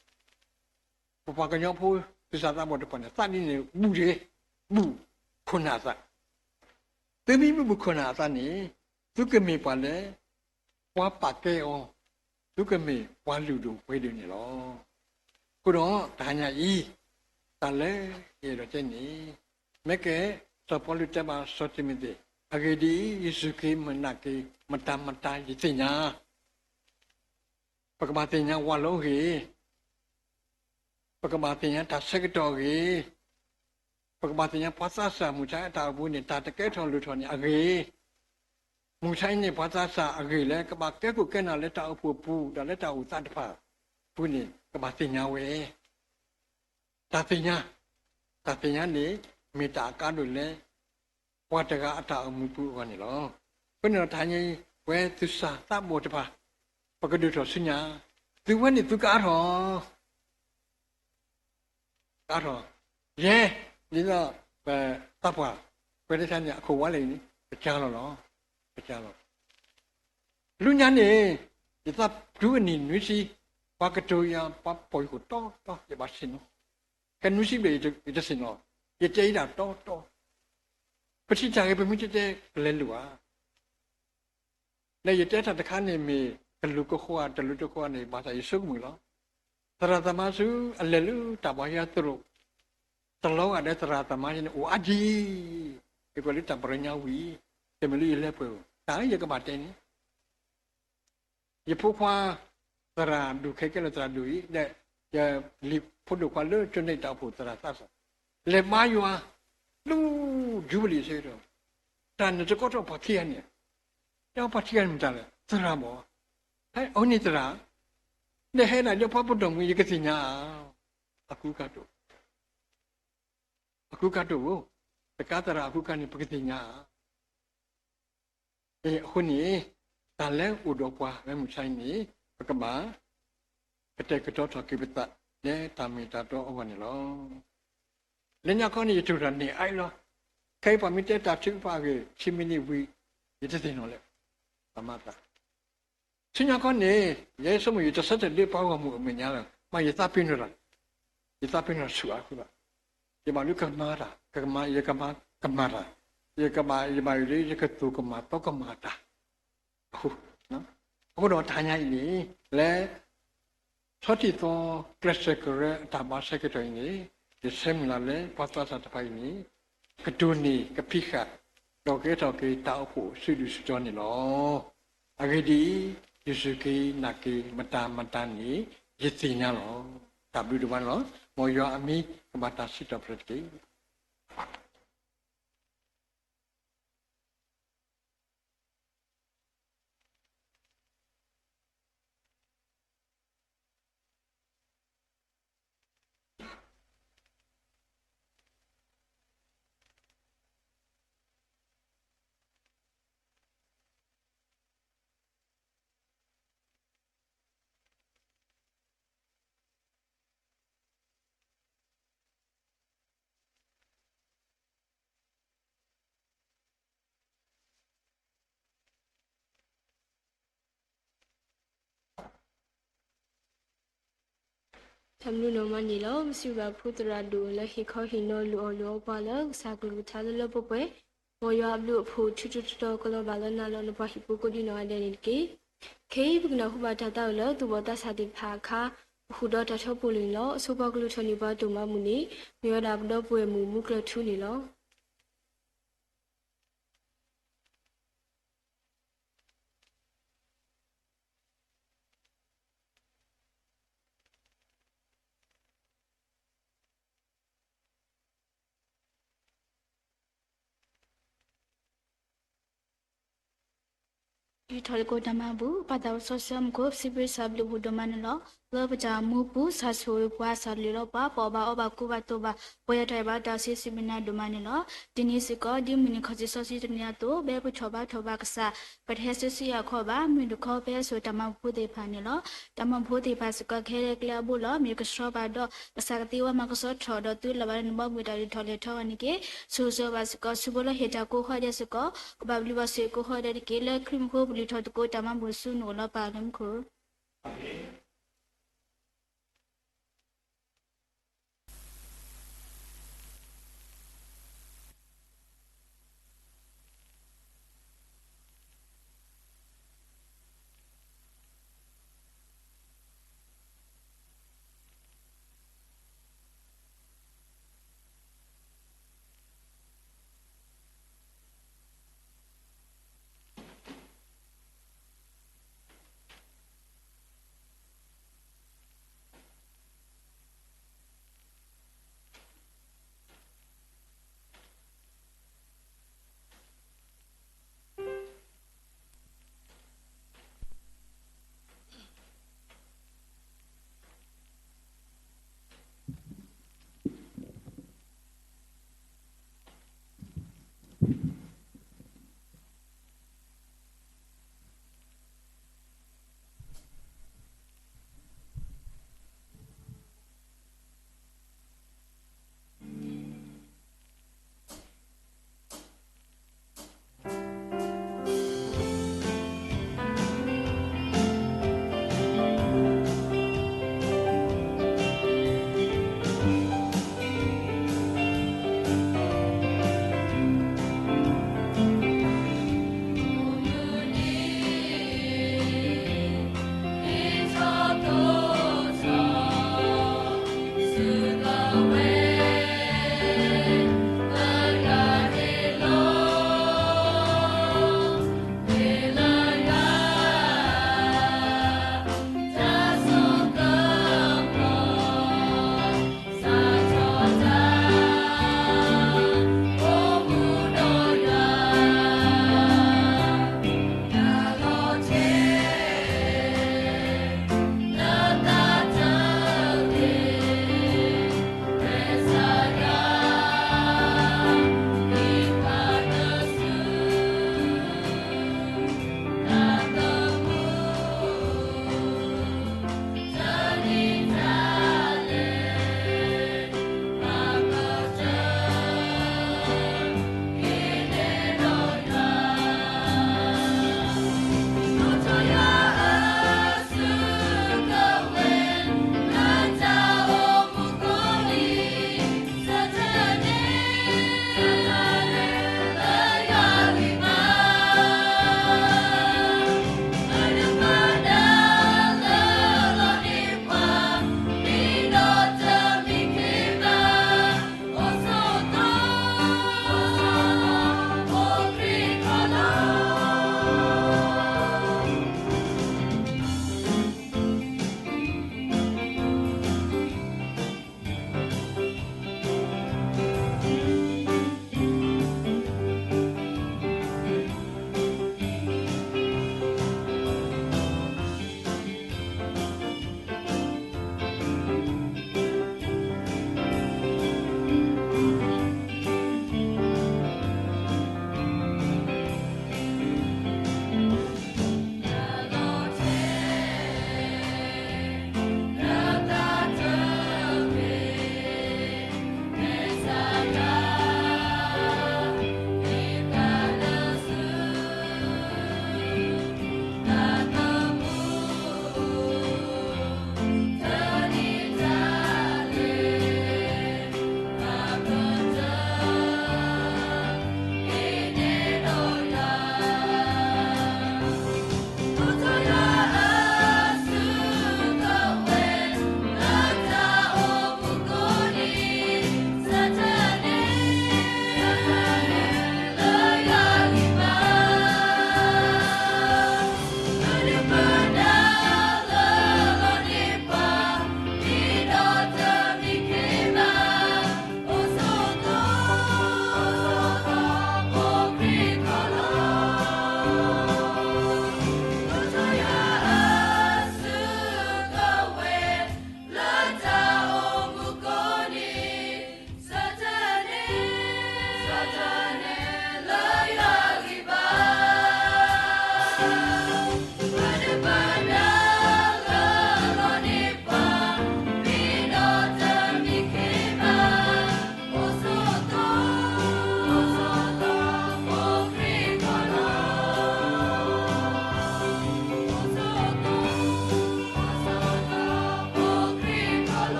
ပပှၤကညီဖိ သူၣ်စၢ်သးဘီၣ်တဖၣ်န့ၣ် သးဒ်န့ၣ်ဘူးတဂ့ၤ, ဘူးခိၣ်နၢ်အသး. သုမ့ၢ်မ့ၢ်ဘူးခိၣ်နၢ်အသးန့ၣ် သုကမ့ၢ်ပှၤလၢ ပှၤပာ်ကဲအီၤ, သုကမ့ၢ်ပှၤလုၢ်ဒိၣ်ပှ့ၤဒိၣ်န့ၣ်လီၤ. အဃိဒီးတဟါညါအံၤ တၢ်လၢယအဲၣ်ဒိးတဲန့ၣ် မ့ၢ်ကဲ စီၤပီလူးတဲဘၣ်စီၤတံၤမသ့း, အဂ့ၢ်ဒ်အံၤ, ယ့ၣ်ၡူးခရံာ်မုၢ်နၤက့ၤ မတၤမတၤယသ့ၣ်ညါ, ပကဘၣ်သ့ၣ်ညါဝၤလီၤအဂ့ၢ်, ပကဘၣ်သ့ၣ်ညါတၢ်ဆၢကတီၢ်အဂ့ၢ်, ပကဘၣ်သ့ၣ်ညါပှၤသးစၢ်မုၢ်ဆါအတၢ်အိၣ်မူန့ၣ် တၢ်တကဲထီၣ်လိၣ်ထီၣ်န့ၣ်အဂ့ၢ်, မုၢ်ဆါအံၤန့ၣ် ပှၤသးစၢ်အဂ့ၢ်လၢ ကဘၣ်ကဲခိၣ်ကဲနၢ်လၢတၢ်အိၣ်ဖှိၣ်အပူၤ ဒီးလၢတၢ်အိၣ်သးတဖၣ်အပူၤန့ၣ် ကဘၣ်သ့ၣ်ညါဝဲ တၢ်သ့ၣ်ညါ, တၢ်သ့ၣ်ညါန့ၣ် မ့ၢ်တၢ်အကါဒိၣ်လၢ ပှၤတဂၤအတၢ်အိၣ်မူပူၤအဂီၢ်န့ၣ်လီၤ. အဃိန့ၣ်ဒီးတဟါညါအံၤ ပဝဲသူၣ်စၢ်သးဘီၣ်တဖၣ် ပကဒုးထီၣ်ဆူညါ, သုဝဲန့ၣ်သုကအါထီၣ်, ကအါထီၣ်, ယဲ, ဒ်သိး ပသးပှၢ် ပဝဲတဆါန့ၣ် အခိၣ်ဝါလဲၣ်အံၤန့ၣ် ပကါလီၤလီၤ, ပကါလီၤ လၢညါန့ၣ် ယသးပတုၤအနံၣ်နွံဆံ, ပှၤကတိၤယၤ ပှၤပိာ်ယဃိၣ်တီတီ ယဘၣ်ဆ့ၣ်နီၤ, ကနွံဆံဘျဲၣ်ယတဆ့ၣ်နီၤ, ယတဲယဒၣ်တီတီ, ပထံၣ်တၢ်ဂ့ၤ ပမ့ၢ်တတဲကလဲၤလိာ်ဧါ, လၢယတဲတၢ်တခါန့ၣ်မ့ၢ် ကလူၤကဃီဧါ တလူၤတဃီဧါန့ၣ် ဘၣ်ဆၣ်ယဆိကမိၣ်လီၤ. သရၣ်သမါဆူအလဲၤလၢတၢ်ဘါယွၤသရိာ် တလီၤဂာ်ဒီးသရၣ်သမါန့ၣ်အိၣ်အါဒံး, ယကွဲးလၢတၢ်ပရၢညါဝံၤ တမ့ၢ်လၢယလဲၤပှဲၤဧိၤ တၢ်လၢယကဘၣ်တဲန့ၣ် ယဖိခွါ သရၣ်ဒိၣ်ခဲကဲလၢသရၣ်ဒိၣ်အံၤ ဒီးယလံၤဖိဒိၣ်ခွါလၢကၠိန့ၣ်တၢ်အိၣ်ဖှိၣ်သရၣ်သးစၢ် လဲၤဘါယွၤ လၢယူဘလံၤအဆၢကတီၢ်, တၢ်နတကိးထီၣ်ပှၤခံဂၤန့ၣ်, ဒီးပှၤခံဂၤန့ၣ်မတၤလဲၣ် သရၣ်မ့ၢ်, ဟဲအီၤန့ၣ်သရၣ်, ဒီးဟဲဒၣ်လၢပှၤပဒိၣ်မုၢ် ယကသ့ၣ်ညါဧါ, အကူအကၤတအိၣ် အကူအကၤတအိၣ်, တကးသရၣ်အကူအကၤန့ၣ် ပကသ့ၣ်ညါဧါ. အဃိန့ၣ် တၢ်လၢအိၣ်ဒီးပှၤဝဲမုၢ်ဆါအံၤန့ၣ် ပကဘၣ် ကတဲာ်ကတီၤထီၣ်က့ၤပသး လၢတၢ်မ့ၢ်တၢ်တီအဂီၢ်န့ၣ်လီၤ. လၢညါခီန့ၣ် ယတိၢ်တၢ်န့ၣ်အါအံၤလီၤ. ခဲအံၤပှၤမ့ၢ်တဲတၢ်ထုကဖၣ်အဂ့ၢ် ဆံမံးနံးဝံၤ ယတသ့ၣ်နီၣ်လၢၤ ပမၤသး ဆူညါခီန့ၣ် ယဲဆိကမိၣ် ယတဆၢထၢၣ်ဒ်ပှၤဂီၢ်မုၢ်အမဲာ်ညါလၢၤ, မ့ၢ်ယသးပ့ၤနီၣ်တၢ်, ယသးပ့ၤနီၣ်ဆူၣ်အါဃိဘၣ်, ယဘၣ်ဒုးကမၤတၢ်, ယကမၤကမၣ်တၢ်, ယကဘၣ်ယဘၣ်ယိၣ်ဒီး ယကသိၣ်ကမၣ်သီကမၣ်တၢ်, အဃိ, အဃိဒီးတဟါညါအံၤန့ၣ် လၢ ဆီထံၣ်သီကျဲးစၢးကရၢအတၢ်ဘါဆၢကတီၢ်အံၤန့ၣ် ယဆၢမုၢ်လၢ်လၢပှၤသးစၢ်တဖၣ်အံၤန့ၣ် ကတိၢ်န့ၢ်ကဖံးဃာ် ဒီးကဲထီၣ်က့ၤတၢ်အိၣ်ဖှိၣ်စုဒုၣ်စုတီၤန့ၣ်လီၤ. အဂ့ၢ်ဒ်အံၤ, ယ့ၣ်ၡူးခရံာ်နာ်က့ၤမတၤမတၤန့ၣ် ယသ့ၣ်ညါလီၤ. တၢ်ဘျုးဒိၣ်မးန့ၣ်လီၤ. မ်ယွၤအမံၤကဘၣ်တၢ်စံးထီၣ်ပတြၢၤတက့ၢ်. တၢ်ဘျုးဒိၣ်မးန့ၣ်လီၤ. ပစံးဘျုးဘၣ်ဖုသရၣ်ဒိၣ်လၢဟ့ၣ်ခီဟ့ၣ်နီၤလိာ်အီၣ်လိာ်အီပှၤလၢ ကစၢ်ကလုၢ်ကထါလၢလၢပှဲၤပှဲၤ, မ်ယွၤအဘျုးအဖှိၣ်ထူထူတီတီကလီၤဘၣ်လၢနၤလီၤ နပှၤဟံၣ်ဖိကိးဒံနီၢ်ဂၤဒဲးန့ၣ်တက့ၢ်. ခဲအံၤပကနၢ်ဟူဘၣ်တၢ်သးဝံၣ်လၢသူၣ်ဘီၣ်သးစၢ်သ့ၣ်တဖၣ်အခါ ပဃုာ်ဒီးတၢ်ထီဘိလီၤန့ၣ်လီၤ. အဆိပှၤကလုၢ်ထီၣ်န့ၢ်ပှၤဒိၣ်မးအပူၤန့ၣ် မ့ၢ်ဝဲဒၣ်ပဒီပုၢ်ဝဲၢ်မုၣ်မူကျၢၢ်ထူန့ၣ်လီၤ. ယထီၣ်သကိးတၢ်မၤဘူၣ် ပၢ်သးစီဆှံမူခိၣ် စံးဘျုးစံးဘျုးပှၤဒိၣ်မးန့ၣ်လီၤ. လၢပတၢ်မူပူၤ စၢ်ဆိၣ်ဂ့ၤပှၤ စၢ်လုၢ်လီၤပှၤ ပအီၣ်ဘၣ်အီဘၣ်ကူဘၣ်သိးဘၣ် ပှၤယၤတၢ်အံၤဘၣ်တၢ်စံးစံးဘျုးနၤဒိၣ်မးန့ၣ်လီၤ. တနံၤစ့ၢ်ကီး ဒ်မုၢ်နံၤခီၣ်ထံးစီဆှံတနံၤအသိး ဖဲပထီၣ်ဘါထီၣ်ဘၣ်ကစၢ် ပတဟဲစုဆူယၤခီဘၣ် မုၢ်တခီဖဲအစိၤတၢ်မၤဘူၣ်ဖိသ့ၣ်တဖၣ်န့ၣ်လီၤ. တၢ်မၤဘူၣ်ဖိသ့ၣ်တဖၣ်စ့ၢ်ကီး ကဟဲလၢကျဲအဘိလီၤ. မ့ၢ်ကဆှီဘၣ်ဒီး ကစၢ်ကသ့ဝဲမၤကဆှီထီၣ်ဒီး သုလီၤဘၣ်လၢနဘီမုၢ်တၢ်ဒုးထီၣ်လဲၤထီၣ်အဂီၢ်န့ၣ်တက့ၢ်. ဆိၣ်ဂ့ၤဘၣ်စ့ၢ်ကီး ဆူဖိလၢဟ့ၣ်တၢ်ကိးဃီဒဲးစ့ၢ်ကီး ကဘၣ်ဘျုးဘၣ်ဆိၣ်ဂ့ၤကိးဃီဒဲးတက့ၢ်. လၢခရံာ်မူခိၣ်ပလုၢ်ထီၣ်သကိးတၢ်မၤဘူၣ်ဆူနအိၣ်လီၤ ပၢ်လၢမူခိၣ်.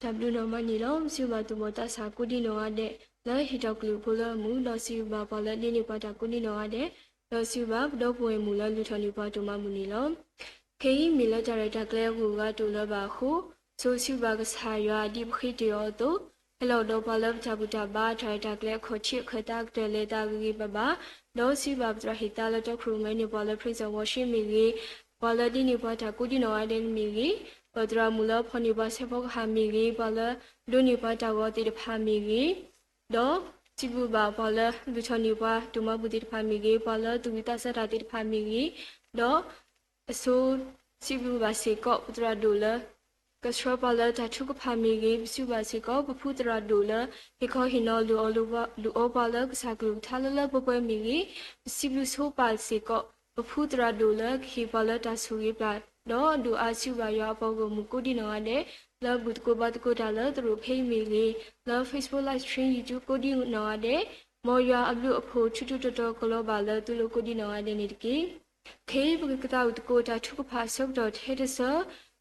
တၢ်ဘျုးဒိၣ်မးန့ၣ်လီၤ. စံးဘျုးဘၣ်သူၣ်ဘီၣ်သးစၢ်ကိးဒံနီၢ်ဂၤဒဲး လၢဟ့ၣ်ထီၣ်ကလုၢ်ဖိလၢအမုာ်, ဒီးစံးဘျုးဘၣ်ပှၤလၢဒိးန့ၢ်ပှၤတၢ်ကိးဒံနီၢ်ဂၤဒဲး, ဒီးစံးဘျုးဘၣ်ပဒီပုၢ်ဝဲၢ်မုၣ်လၢလုၢ်ထီၣ်န့ၢ်ပှၤဒိၣ်မးမုၢ်န့ၣ်လီၤ. ခဲအံၤမ့ၢ်လၢတၢ်ရဲၣ်တၢ်ကျဲၤအဂုၤအဂၤတအိၣ်လၢၤဘၣ်အဃိ, ဆိစံးဘျုးဘၣ်ကစၢ်ယွၤဒ်ပဃ့တ့ၢ်အီၤအသိး, ဟဲလီၤကဒီးပှၤလၢပတၢ်ဘူၣ်တၢ်ဘါ တၢ်ရဲၣ်တၢ်ကျဲၤအခီၣ်ထံးအခၢၣ်သးကတၢၢ်လဲၤသးဂ့ၤဂ့ၤဘၣ်ဘၣ်, ဒီးစံးဘျုးဘၣ်ပသရၣ်ဟ့ၣ်သါလၢတီခိၣ်ရိၣ်မဲန့ၢ်ပှၤလၢ praise and worship မ့ၢ်ဂ့ၤ, ပှၤလၢဒိးန့ၢ်ပှၤတၢ်ကိးဒံနီၢ်ဂၤဒဲးမ့ၢ်ဂ့ၤ, ပသရၣ်မုၣ်လၢဖီၣ်န့ၢ်ပှၤဆဲးဖီကဟၣ်မ့ၢ်ဂ့ၤ, ပှၤလၢဒိးန့ၢ်ပှၤတၢ်ဂီၤသ့ၣ်တဖၣ်မ့ၢ်ဂ့ၤ, ဒီးစံးဘျုးဘၣ်ပှၤလၢလုၢ်ထီၣ်န့ၢ်ပှၤဒိၣ်မးပူၤသ့ၣ်တဖၣ်မ့ၢ်ဂ့ၤ, ပှၤလၢသူၣ်ဝံၣ်သးစၢ်တၢ်သ့ၣ်တဖၣ်မ့ၢ်ဂ့ၤ, ဒီး အဆိ စံးဘျုးဘၣ်စ့ၢ်ကီး ပသရၣ်ဒိၣ်လၢ ကဆှၢပှၤလၢတၢ်ထုကဖၣ်မ့ၢ်ဂ့ၤ, ပစံးဘျုးဘၣ်စ့ၢ်ကီး ပဖုသရၣ်ဒိၣ်လၢ ဟ့ၣ်ခီဟ့ၣ်နီၤ လုၢ်အီၣ်ပှၤလၢကစၢ်ကလုၢ်ကထါလၢလၢပှဲၤပှဲၤမ့ၢ်ဂ့ၤ, ပစံးဘျုးဆိပာ်စ့ၢ်ကီး ပဖုသရၣ်ဒိၣ်လၢကဟ့ၣ်ပှၤလၢတၢ်ဆိၣ်ဂ့ၤပျၢ် ဒီးဒုးအါဆူၣ်ဘၣ်ယွၤအပှၤဂီၢ်မုၢ်ကိးဒံနီၢ်ဂၤဒဲး လၢဘူၣ်သကိးဘါသကိးတၢ်လၢသရိာ်ဖဲအံၤမ့ၢ်ဂ့ၤ, လၢ Facebook Live Stream YouTube ကိးဒံနီၢ်ဂၤဒဲး, မ်ယွၤအဘျုးအဖှိၣ်ထူထူတီတီကလီၤဘၣ်လၢသုလိၤကိးဒံနီၢ်ဂၤဒဲးန့ၣ်တက့ၢ်. ခဲအံၤပကသးဝံၣ်သကိးတၢ်ထုကဖၣ်အဆၢကတီၢ်ထဲတဆၢ,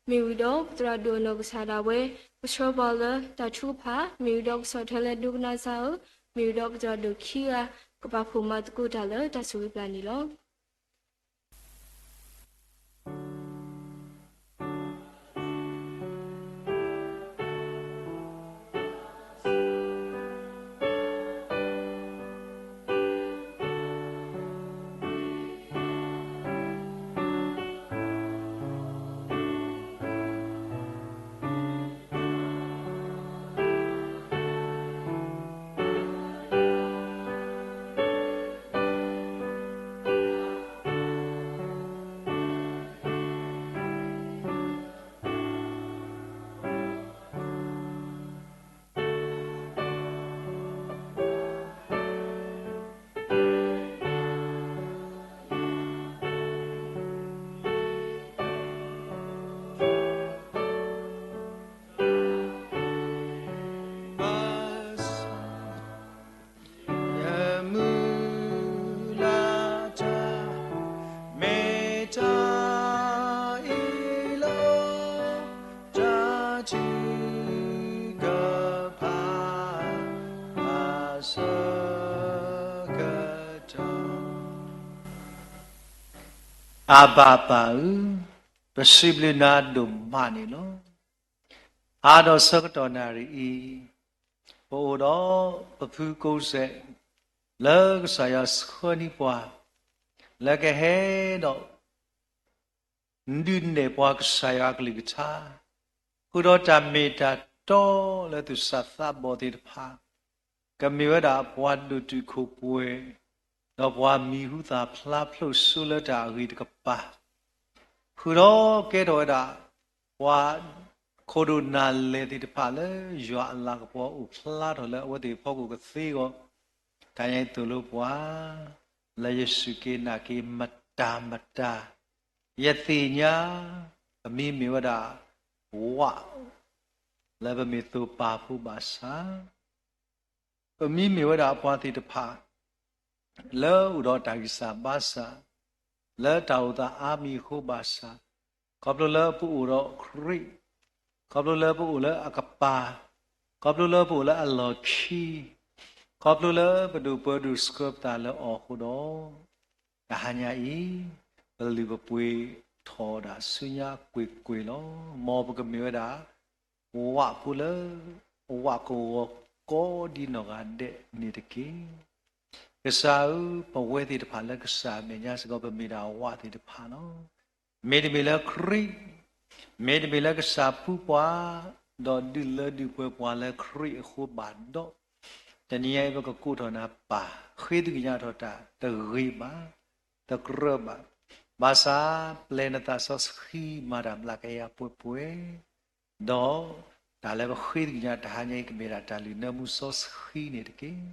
မ့ၢ်ဝံၤဒီးပသရၣ်ဒိၣ်အနီၢ်ကစၢ်ဒၣ်ဝဲ ကဆှၢပှၤလၢတၢ်ထုကဖၣ်, မ့ၢ်ဝံၤဒီးကဆီၣ်ထွဲလၢဒိကနၣ်စၢ်ဧၢ, မ့ၢ်ဝံၤဒီးပသရၣ်ဒိၣ်ခံဂၤ ကပာ်ဖှိၣ်မၤသကိးတၢ်လၢတၢ်ဆိၣ်ဂ့ၤပျၢ်န့ၣ်လီၤ. ယမုၢ်လၢ်တၢ် မ့ၢ်တၢ်အ့ၣ်လိာ် တၢ်ထုကဖၣ် အဆၢကတီၢ် အဘၣ်ပၢ်ဧၢ, ပစံးဘျုးနၤဒိၣ်မးန့ၣ်လီၤ. အါဒီးဆၢကတီၢ်နၣ်ရံၣ်အံၤ, ပအိၣ်ဒီးပဖုကိးစဲး လၢကစၢ်ယွၤဆှၢန့ၢ်ပှၤ လၢကဟဲဒီး ဒုးနဲၣ်ပှၤကစၢ်ယွၤအကလုၢ်ကထါ, ဃုာ်ဒီးတၢ်မ့ၢ်တၢ်တီလၢသူၣ်စၢ်သးဘီၣ်သ့ၣ်တဖၣ်, ကမ့ၢ်ဝဲဒၣ်ပှၤဒိၣ်တုာ်ခိၣ်ပှဲၤ, ဒီးပှၤမံၤဟူသၣ်ဖျါဖျိးစိလၢတၢ်အဂ့ၤတကပၤ, ဃုာ်ဒီးကဲထီၣ်ဝဲဒၣ် ပှၤခိၣ်ဒိၣ်နၢ်လဲၢ်သ့ၣ်တဖၣ်လၢ ယွၤအလၤကပီၤအိၣ်ဖျါထီၣ်လၢအဝဲသ့ၣ်အဖီခိၣ်ကသ့အဂီၢ်, တၢ်ညါအံၤသိၣ်လိပှၤ လၢယစူၢ်က့ၤနာ်က့ၤမတၤမတၤ, ယသ့ၣ်ညါ ပမ့ၢ်မ့ၢ်ဝဲဒၣ် ဝး လၢပမ့ၢ်သိၣ်ပာ်ဖိဘၣ်ဆၣ် ပမ့ၢ်မ့ၢ်ဝဲဒၣ်အပှၤသ့ၣ်တဖၣ် လၢအိၣ်ဒီးတၢ်ဂံၢ်စၢ်ဘါစၢ်, လၢတၢ်အိၣ်သးအါမံၤအဃိဘၣ်ဆၣ်, ခီဖျိလၢပအိၣ်ဒီးခရံာ်, ခီဖျိလၢပအိၣ်လၢအကပၤ, ခီဖျိလၢပအိၣ်လၢအလီၢ်ခံ, ခီဖျိလၢပဒိၣ်ပၢဒိၣ်ဆှၢပသးလၢအီၤအဃိဒီး, တဟါညါအံၤ ပလုၢ်ပပှ့ၤထီၣ်ဒၣ်ဆူညါကွ့ၢ်ကွ့ၢ်လီၤ. မ်ပကမ့ၢ်ဝဲဒၣ် ဝးဖိလၢ အဝးကဝီၤကိးဒံနီၢ်ဂၤဒဲးန့ၣ်တက့ၢ်. ကစၢ်ဧၢ, ပဝဲသ့ၣ်တဖၣ်လၢကစၢ်အမဲာ်ညါစ့ၢ်ကီး ပမ့ၢ်ဒၣ်ဝးသ့ၣ်တဖၣ်လီၤ. မ့တမ့ၢ်လၢခရံာ်, မ့တမ့ၢ်လၢကစၢ်ပူပှၤ, ဒီးဒုးလၢဒုးပှ့ၤပှၤလၢခရံာ်အဃိဘၣ်ဒီး, တနံၤညါအံၤ ပကကိးထီၣ်နၤပၢ်, ဃ့သုကညးထီၣ်တၢ်တဂ့ၤဘၣ်, တကြၢးဘၣ်, ဘၣ်ဆၣ်ပျဲနသးစီဆှံမၤတၢ်ဘျးကယၤပှဲၤပှဲၤ, ဒီးတၢ်လၢပဃ့သုကညးတဟါညါအံၤ ကမ့ၢ်ဒၣ်တၢ်လုၢ်နၢမူစီဆှံန့ၣ်တက့ၢ်.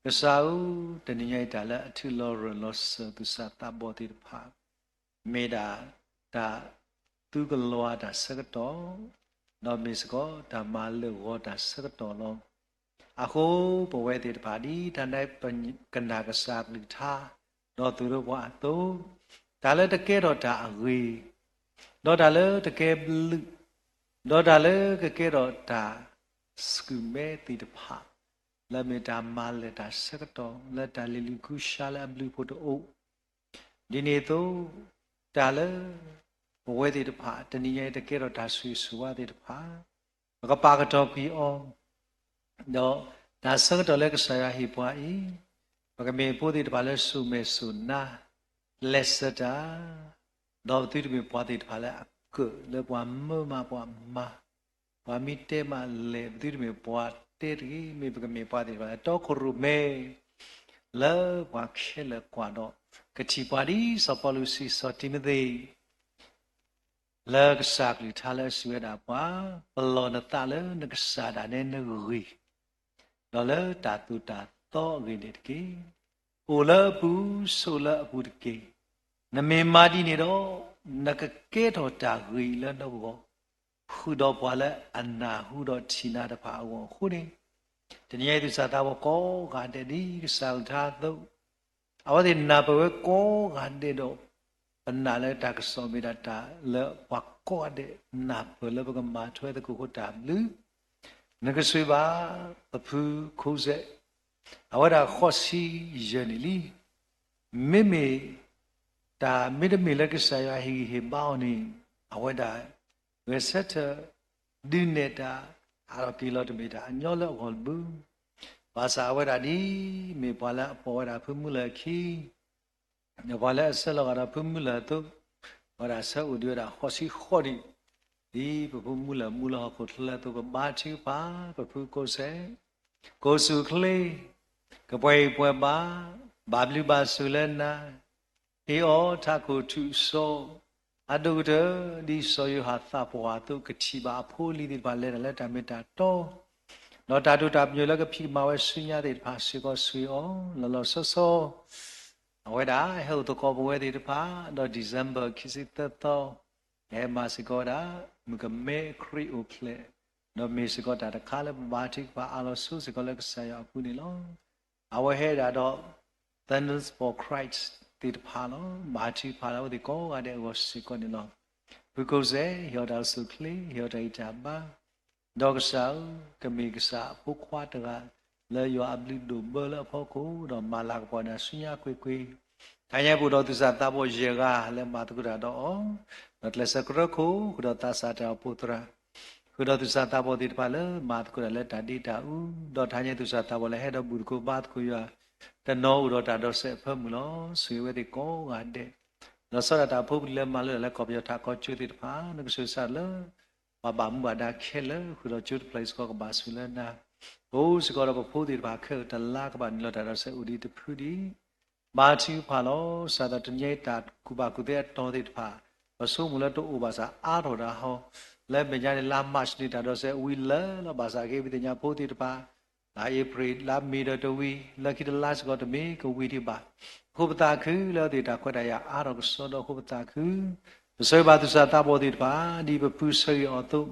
ကစၢ်ဧၢ, တနံၤညါအံၤ တၢ်လၢအထုးလီၤရၢၢ်လီၤစၢၤသူၣ်စၢ်သးဘီၣ်သ့ၣ်တဖၣ် မ့ၢ်ဒၣ်တၢ်သူကလၤတၢ်ဆၢကတီၢ်, ဒီးမ့ၢ်စ့ၢ်ကီးတၢ်မၤလၢာ်ဂီၤတၢ်ဆၢကတီၢ်လီၤ. အဃိပဝဲသ့ၣ်တဖၣ် ဒ်တၢ်န့ၣ် ပကနၣ်ကစၢ်အကလုၢ်ကထါ, ဒီးသိၣ်လိပှၤအသိး, တၢ်လၢတကဲထီၣ်တၢ်အဂ့ၤ, ဒီးတၢ်လၢတကဲဘျုး, ဒီးတၢ်လၢကကဲထီၣ်တၢ် ဆူၣ်မဲသ့ၣ်တဖၣ်, လၢမ့ၢ်တၢ်မၤလၢာ်တၢ်ဆၢကတီၢ် လၢတၢ်လ့ၤလံၤကူစါလၢအဘျုးအဖှိၣ်တအိၣ်, ဒ်န့ၣ်အသိး, တၢ်လၢ ပဝဲသ့ၣ်တဖၣ် တနံၤညါအံၤတကဲထီၣ်တၢ်ဆိၣ်ဂ့ၤဆိၣ်ဝါသ့ၣ်တဖၣ်, ပကပာ်ကတီၤကွံာ်အီၤ ဒီးတၢ်ဆၢကတီၢ်လၢကစၢ်ယွၤဟ့ၣ်ပှၤအံၤ, ပကမ့ၢ်ဖိသ့ၣ်တဖၣ်လၢစိာ်မဲာ်စိာ်နါ, လဲၤဆၢတၢ်, ဒီးပသုတမ့ၢ်ပှၤသ့ၣ်တဖၣ်လၢအကၢၣ်လၢပှၤမၢမၤပှၤမၤ, ပှၤမ့ၢ်တဲမးလဲၣ် ပသုတမ့ၢ်ပှၤတဲတဂ့ၤ, မ့ၢ်ပကမ့ၢ်ပှၤသ့ၣ်တဖၣ်လၢတီခိၣ်ရိၣ်မဲ လၢပှၤခဲလၢာ်ကွၢ်ဒီး, ကထံၣ်ပှၤဒ်စီၤပီလူးစံးစီၤတံၤမသ့း လၢကစၢ်ကလုၢ်ကထါလၢအစံးဝဲဒၣ်ပှၤ, ပလီၢ်နသးလၢနကစၢ်ဒၣ်နဲနဂ့ၢ်, ဒီးလၢတၢ်သိၣ်တၢ်သီအဂ့ၢ်န့ၣ်တက့ၢ်. အိၣ်လၢအပူၤ, ဆိးလၢအပူၤတက့ၢ်. နမ့ၢ်မၤဒ်န့ၣ်ဒီး နကကဲထီၣ်တၢ်ဂ့ၤလၢနဂီၢ်, ဃုာ်ဒီးပှၤလၢအနၢ်ဟူဒီးထံၣ်နၤတဖၣ်အဂီၢ်အဃိန့ၣ်, တနံၤအံၤသူၣ်စၢ်သးဘီၣ်ကိးဂၤဒဲးဒ်ကစၢ်အကလုၢ်ကထါအသိး, အဝဲသ့ၣ်နၢ်ပၢၢ်ဝဲကိးဂၤဒဲးဒီး ပနာ်လၢတၢ်ကစီၣ်မ့ၢ်ဒၣ်တၢ်လၢပှၤကိးဂၤဒဲး နၢ်ပၢၢ်လၢပကမၤထွဲသကိးဃိတၢ်ဘျုး, နကဆှၢဘၣ်ပဖုခိၣ်စဲး, အဝဲဒၣ်ဃိးဆံယဲၢ်နံၣ်လံ. မ့မ့ၢ် တၢ်မ့တမ့ၢ်လၢကစၢ်ယွၤဟ့ၣ်ဂံၢ်ဟ့ၣ်ဘါအီၤန့ၣ်, အဝဲဒၣ် ဂဲၤဆၢထၢၣ် ဒုးနဲၣ်တၢ် အးထီၣ်က့ၤလီၤတမ့ၢ်တၢ်အညီလၢအဂီၢ်တဘျုး, ဘၣ်ဆၣ်အဝဲဒၣ်ဒ်မ့ၢ်ပှၤလၢအပိာ်ဝဲဒၣ်ဖုမူလၢၢ်အခံ ဒီးပှၤလၢအဆၢလီၤဂာ်ဒီးဖုမူလၢၢ်အသိး, အဝဲဒၣ်ဆၢအိၣ်ဒံးဝဲဒၣ်ဃိးဆံဃိးနံၣ်, ဒ်ပဖုမူလၢၢ်မူလၢဟီၣ်ခိၣ်ချၢအသိး ပဘါထုကဖၣ် ပဖုကိးစဲး, ကိးဆူၣ်ချ့, ကပှဲၤအံၤပှဲၤဘၣ်, ဘၣ်ဘျုးဘၣ်ဆိၣ်လၢနၤ, ဟ့ၣ်အီၤထးခိၣ်ထူၣ်စီ, အဒိၣ်ကတၢၢ် ဒ်စီၤယိၤဟၣ်သးပှၢ်အသိး ကထံၣ်ဘၣ်အဖိအလံၤသ့ၣ်တဖၣ်လဲၤတၢ်လၢတၢ်မ့ၢ်တၢ်တီ, ဒီးတၢ်ဒိၣ်တၢ်ပညိၣ်လၢကဖံးကမၤဝဲဆူညါသ့ၣ်တဖၣ်စ့ၢ်ကီးဆှၢအီၤ လီၤလီၤဆီဆီ အဝဲဒၣ်ဟဲအိၣ်သကိးပဝဲသ့ၣ်တဖၣ် ဒီး December ခံဆံသၢသီ, ဟဲမၤစ့ၢ်ကီးဝဲဒၣ် မုၣ်ကမဲခရံာ်အိၣ်ဖျဲၣ်, ဒီးမ့ၢ်စ့ၢ်ကီးတၢ်တခါလၢပဘါထုကဖၣ်အါလီၤဆိစ့ၢ်ကီးလၢကစၢ်ယွၤအပူၤန့ၣ်လီၤ. အဝဲဟဲဒၣ်ဒီး Thunder for Christ သ့ၣ်တဖၣ်လီၤ. ဘါထုကဖၣ်လၢအဝဲသ့ၣ်ကိးဂၤဒဲးအဂီၢ်စ့ၢ်ကီးန့ၣ်လီၤ. ဖုကိးစဲး ဟ့ၣ်အီၤတၢ်အိၣ်ဆူၣ်အိၣ်ချ့, ဟ့ၣ်အီၤတၢ်ဂံၢ်တၢ်ဘါ, ဒီးကစၢ်ဧၢ, ကမ့ၢ်ကစၢ်အဖိခွါတဂၤ လၢယွၤအဘျုးဒိၣ်ဘၢလၢအဖီခိၣ် ဒီးမၤလၤကပီၤနၤဆူညါကွ့ၢ်ကွ့ၢ်, တဟါညါပအိၣ်ဒီးသူၣ်စၢ်သးဘီၣ်ယဲၢ်ဂၤလၢမၤသကိးတၢ်ဒီးအီၤ, ဒီးကျဲးစၢးကရၢခိၣ် ဃုာ်ဒီးသးစၢ်တၢ်အိၣ်ဖှိၣ်သရၣ်, ဃုာ်ဒီးသူၣ်စၢ်သးဘီၣ်သ့ၣ်တဖၣ်လၢမၤသကိးတၢ်လၢတၢ်ဒ့တၢ်အူ, ဒီးတဟါညါသူၣ်စၢ်သးဘီၣ်လၢဟဲဒီးဘူၣ်သကိးဘါသကိးယွၤ တနီၤအိၣ်ဒီးတၢ်ဒိးစဲးအဖၢမုၢ်လီၤ. ဆိၣ်ဂ့ၤဝဲသ့ၣ်ကိးဂၤဒဲး, လီၤဆီဒၣ်တၢ်ဖိပလံၤလၢမၤလိတၢ်လၢကီၢ်ပယီၤထးကီၢ်ကၠိသ့ၣ်တဖၣ် နကဆိၣ်ဂ့ၤလၢ ပှၤဘၣ်မူဘၣ်ဒါခဲလၢာ် ဃုာ်ဒီးကၠိတဖျၢၣ်အံၤစ့ၢ်ကီးကဘၣ်ဆိၣ်ဂ့ၤလၢနၤ, ပအိၣ်စ့ၢ်ကီးဒီးပဖိသ့ၣ်တဖၣ်ခဲအံၤတလါ ကဘၣ်နုာ်လီၤတၢ်ဒိးစဲးအိၣ်ဒံးတဖုဒံး ဘါထုကဖၣ်လီၤ. စးထီၣ်တနံၤအံၤတၢ်ကူၣ်ဘၣ်ကူၣ်သ့အတီၤသ့ၣ်တဖၣ် ပဆိကမိၣ်လၢတအိၣ်ဘၣ်ဆၣ်အါထီၣ်တၢ်ဟီ, လၢမဲာ်ညါန့ၣ် လါ March န့ၣ်တၢ်ဒိးစဲးဝံၤလၢာ်လီၤ. ဘၣ်ဆၣ်က့ၤပသ့ၣ်ညါဖိသ့ၣ်တဖၣ် လါ April လါ May ဒီးတဝံၤ လၢခံတလါစ့ၢ်ကီးတမ့ၢ်ကဝံၤဒံးဘၣ်. အဃိပသးခုလၢအဝဲသ့ၣ်တၢ်ခွဲးတၢ်ယာ်အါထီၣ်ကစီဒီအဃိပသးခု, ပဆၢဂ့ၤဘၣ်သူၣ်စၢ်သးဘီၣ်သ့ၣ်တဖၣ် ဒ်ပဖုဆၢဂ့ၤအီၤအသိး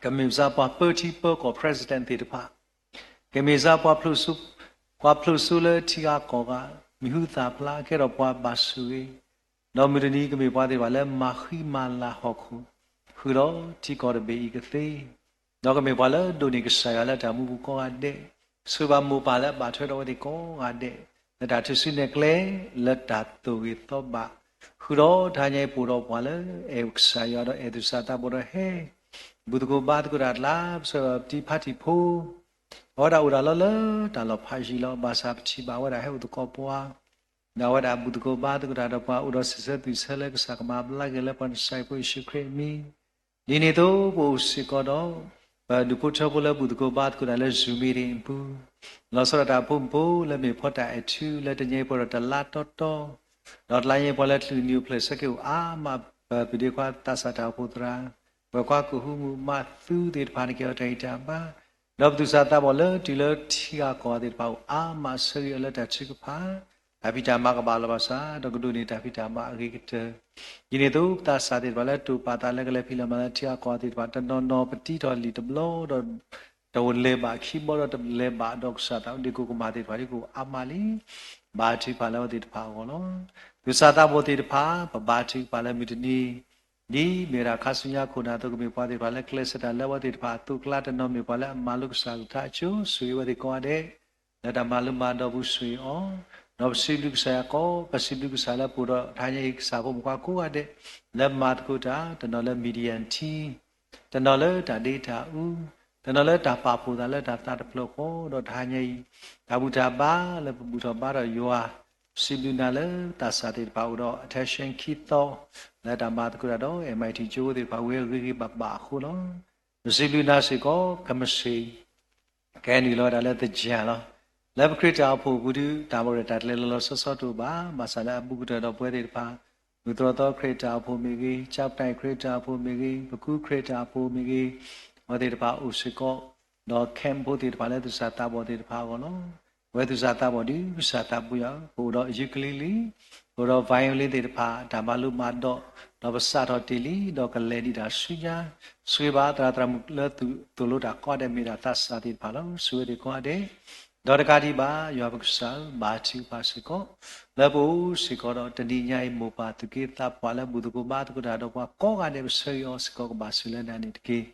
ကမ့ၢ်စ့ၢ်ပှၤပၢထံပၢကီၢ် president သ့ၣ်တဖၣ်, ကမ့ၢ်စ့ၢ်ပှၤ ပှၤဖျိးစိလၢထံဂၤကီၢ်ဂၤ မံၤဟူသၣ်ဖျါ ကဲထီၣ်ပှၤဘၣ်ဆိၣ်ဂ့ၤ, ဒီးမုၢ်တနံၤကမ့ၢ်ပှၤသ့ၣ်တဖၣ်လၢမၤဃံမၤလၤဟီၣ်ခိၣ် ဃုာ်ဒီးထံကီၢ်တဘ့ၣ်အံၤကသ့, ဒီးကမ့ၢ်ပှၤလၢဒိးန့ၢ်ကစၢ်ယွၤလၢတၢ်မူပူၤကိးဂၤဒဲး, ဆိၣ်ဂ့ၤဘၣ်မိၢ်ပၢ်လၢအဘၣ်ထွဲဒီးအဝဲသ့ၣ်ကိးဂၤဒဲး လၢတၢ်ထုးစုနဲၣ်ကျဲ လၢတၢ်သိၣ်ဂ့ၤသီဘၣ်, ဃုာ်ဒီးတဟါညါအံၤပအိၣ်ဒီးပှၤလၢအဲၣ်ကစၢ်ယွၤဒီးအဲၣ်သူၣ်စၢ်သးဘီၣ်ဒီးဟဲ ဘူၣ်သကိးဘါသကိးတၢ်အကျါ ပဆၢဂ့ၤဘၣ်ပတံၤဖါတံၤဖိ အဝဲဒၣ်အိၣ်ဒၣ်လီၤလၢတၢ်လီၢ်ဖးယံၤလီၤ. ဘၣ်ဆၣ်ပထံၣ်ဘၣ်ဝဲဒၣ်ဟဲအိၣ်သကိးပှၤ, ဒီးအဝဲဒၣ်ဘူၣ်သကိးဘါသကိးတၢ်ဒီးပှၤ အိၣ်ဒီးစံးဆၢသွံၣ်ဆၢလၢကစၢ်ကမၤဘျါက့ၤလၢပှၤ ကစၢ်ယ့ၣ်ၡူးခရံာ်အမံၤ, ဒ်န့ၣ်အသိးပအိၣ်စ့ၢ်ကီးဒီး ပဒူၣ်ဖိထၢဖိလၢဘူၣ်သကိးဘါသကိးတၢ်လၢ Zoom meeting အပူၤ, လီၤဆီဒၣ်တၢ်ဖိမုၣ်ဖိလၢမ့ၢ်ဖီတၢ်အဲၣ်ထူလၢတနံၤအံၤပှဲၤဒီးတလါတီတီ, ဒီးတလါညါအံၤပှၤလၢချုးနံၣ်အိၣ်ဖျဲၣ်ဆၢက့ၤ အိၣ်အါမး, ပပုၢ်ဒ့ခွါသးစၢ်တၢ်အိၣ်ဖှိၣ်သရၣ်, ပှၤကွၢ်ကိၣ်ဟူမုၢ်မးသူသ့ၣ်တဖၣ်န့ၣ် ကဲထီၣ်တၢ်ဂံၢ်တၢ်ဘါ, ဒီးပသူၣ်စၢ်သးဘီၣ်လၢတုၤလၢထံဂၤကီၢ်ဂၤသ့ၣ်တဖၣ်အိၣ်အါမး ဆၢဂ့ၤအီၤလၢတၢ်ထုကဖၣ်, တၢ်ဖံးတၢ်မၤကဘၣ်လီၤဘၣ်ဆၣ် ဒီးကဒိးန့ၢ်တၢ်ဖံးတၢ်မၤအဂ့ၤကတၢၢ်, ဒ်န့ၣ်အသိးပသးစၢ်သ့ၣ်တဖၣ်လၢတိာ်ပာ်သးလၢကလဲၤဖံးလဲၤမၤလၢထံဂၤကီၢ်ဂၤသ့ၣ်တဖၣ် တနီၤနီၤပတံထီၣ်လံာ်တဘျီဒီး တအိၣ်လဲၤဘၣ်ခံဘျီဒီးတလဲၤဘၣ်ဒီးကစၢ်သးဒ့ကိၣ်ကမၣ်သ့ၣ်တဖၣ်ဒ်ကအိၣ်အါမးလံ, ဘါထုကဖၣ်လၢအဝဲသ့ၣ်တဖၣ်အဂီၢ်လီၤ. သူၣ်စၢ်သးဘီၣ်သ့ၣ်တဖၣ် ပဘါထုကဖၣ်လၢမုၢ်တနံၤ ဒ်မ့ၢ်ဝဲဒၣ်ခါဆူညါခိၣ်နၢ်အသိး ကမ့ၢ်ပှၤသ့ၣ်တဖၣ်လၢကျဲးစၢးတၢ်လၢအဝဲသ့ၣ်တဖၣ်အသိးအကျါ တနီၤမ့ၢ်ပှၤလၢအမၤလိကစၢ်ကလုၢ်ကထါအကၠိ ဆိၣ်ဂ့ၤအဝဲသ့ၣ်ကိးဂၤဒဲး လၢတၢ်မၤလိမၤဒိးပူၤဆိၣ်ဂ့ၤအီၤ, ဒီးပစံးဘျုးကစၢ်ယွၤကိး, ပစံးဘျုးကစၢ်လၢပအိၣ်ဒီးတဟါညါအံၤကစၢ်ဖိမုၣ်ဖိကိးဂၤဒဲး လၢမၤသကိးတၢ်, တနီၤလၢ media team, တနီၤလၢတၢ်ဒ့တၢ်အူ, တနီၤလၢတၢ်ပာ်ဖှိၣ်သးလၢတၢ်သးတဖျၢၣ်ဃီ, ဒီးတဟါညါအံၤ တၢ်ဘူၣ်တၢ်ဘါလၢပဘူၣ်ထီၣ်ဘါထီၣ်ယွၤ, ပစံးဘျုးနၤလၢသးစၢ်သ့ၣ်တဖၣ်အိၣ်ဒီး attention ခံသီ လၢတၢ်မၤသကိးတၢ်ဒီး MIT ကၠိဖိသ့ၣ်တဖၣ်ဝံၤအဂ့ၤဂ့ၤဘၣ်ဘၣ်အဃိလီၤ. ပစံးဘျုးနၤစ့ၢ်ကီး ကမ့ၢ်စ့ၢ် ကဲနုာ်လီၤဝဲဒၣ်လၢသယၢၢ်လီၤ. လၢပခရံာ်တၢ်အိၣ်ဖှိၣ်အပူၤဒီး တၢ်ပရၢတၢ်ကျဲၤလီၤလီၤဆီဆီတအိၣ်ဘၣ်, ဘၣ်ဆၣ်လၢအဘူးကတၢၢ်ဒီးပဝဲသ့ၣ်တဖၣ် မုၢ်တြီၢ်သီခရံာ်တၢ်အိၣ်ဖှိၣ်မ့ၢ်ဂ့ၤ, ကၠၢပတၢၢ်ခရံာ်တၢ်အိၣ်ဖှိၣ်မ့ၢ်ဂ့ၤ, ပကူခရံာ်တၢ်အိၣ်ဖှိၣ်မ့ၢ်ဂ့ၤ, အဝဲသ့ၣ်တဖၣ်အိၣ်စ့ၢ်ကီး, ဒီး camp ဖိသ့ၣ်တဖၣ်လၢသူၣ်စၢ်သးဘီၣ်သ့ၣ်တဖၣ်အဂီၢ်လီၤ. ပဝဲသူၣ်စၢ်သးဘီၣ်ဒုး ကစၢ်သးပူၤယၤ, ပအိၣ်ဒီး ukulele, ပအိၣ်ဒီး violin သ့ၣ်တဖၣ် တၢ်မၤလိမၤဒိး ဒီးပစးထီၣ်တ့ၢ်လံ, ဒီးကလဲၤဒံးတၢ်ဆူညါ, ဆိၣ်ဂ့ၤဘၣ်သရၣ်သရၣ်မုၣ်လၢသိၣ်လိတၢ်ကိးဂၤဒဲး မ့ၢ်ဒၣ်သးစၢ်သ့ၣ်တဖၣ်လီၤ. ဆိၣ်ဂ့ၤသ့ၣ်ကိးဂၤဒဲး, ဒီးတကးဒံးဘၣ် ယွၤပကစၢ်ဧၢ, ဘါထုကဖၣ်စ့ၢ်ကီး လၢပအိၣ်စ့ၢ်ကီးဒီးတနံၤညါအံၤ မိၢ်ပၢ်သူၣ်က့သးပှၢ်လၢဘူၣ်သကိးဘါသကိးတၢ်ဒီးပှၤကိးဂၤဒဲး ပဆၢဂ့ၤအီၤစ့ၢ်ကီးကဘၣ်ဆိၣ်လၢနၤန့ၣ်တက့ၢ်.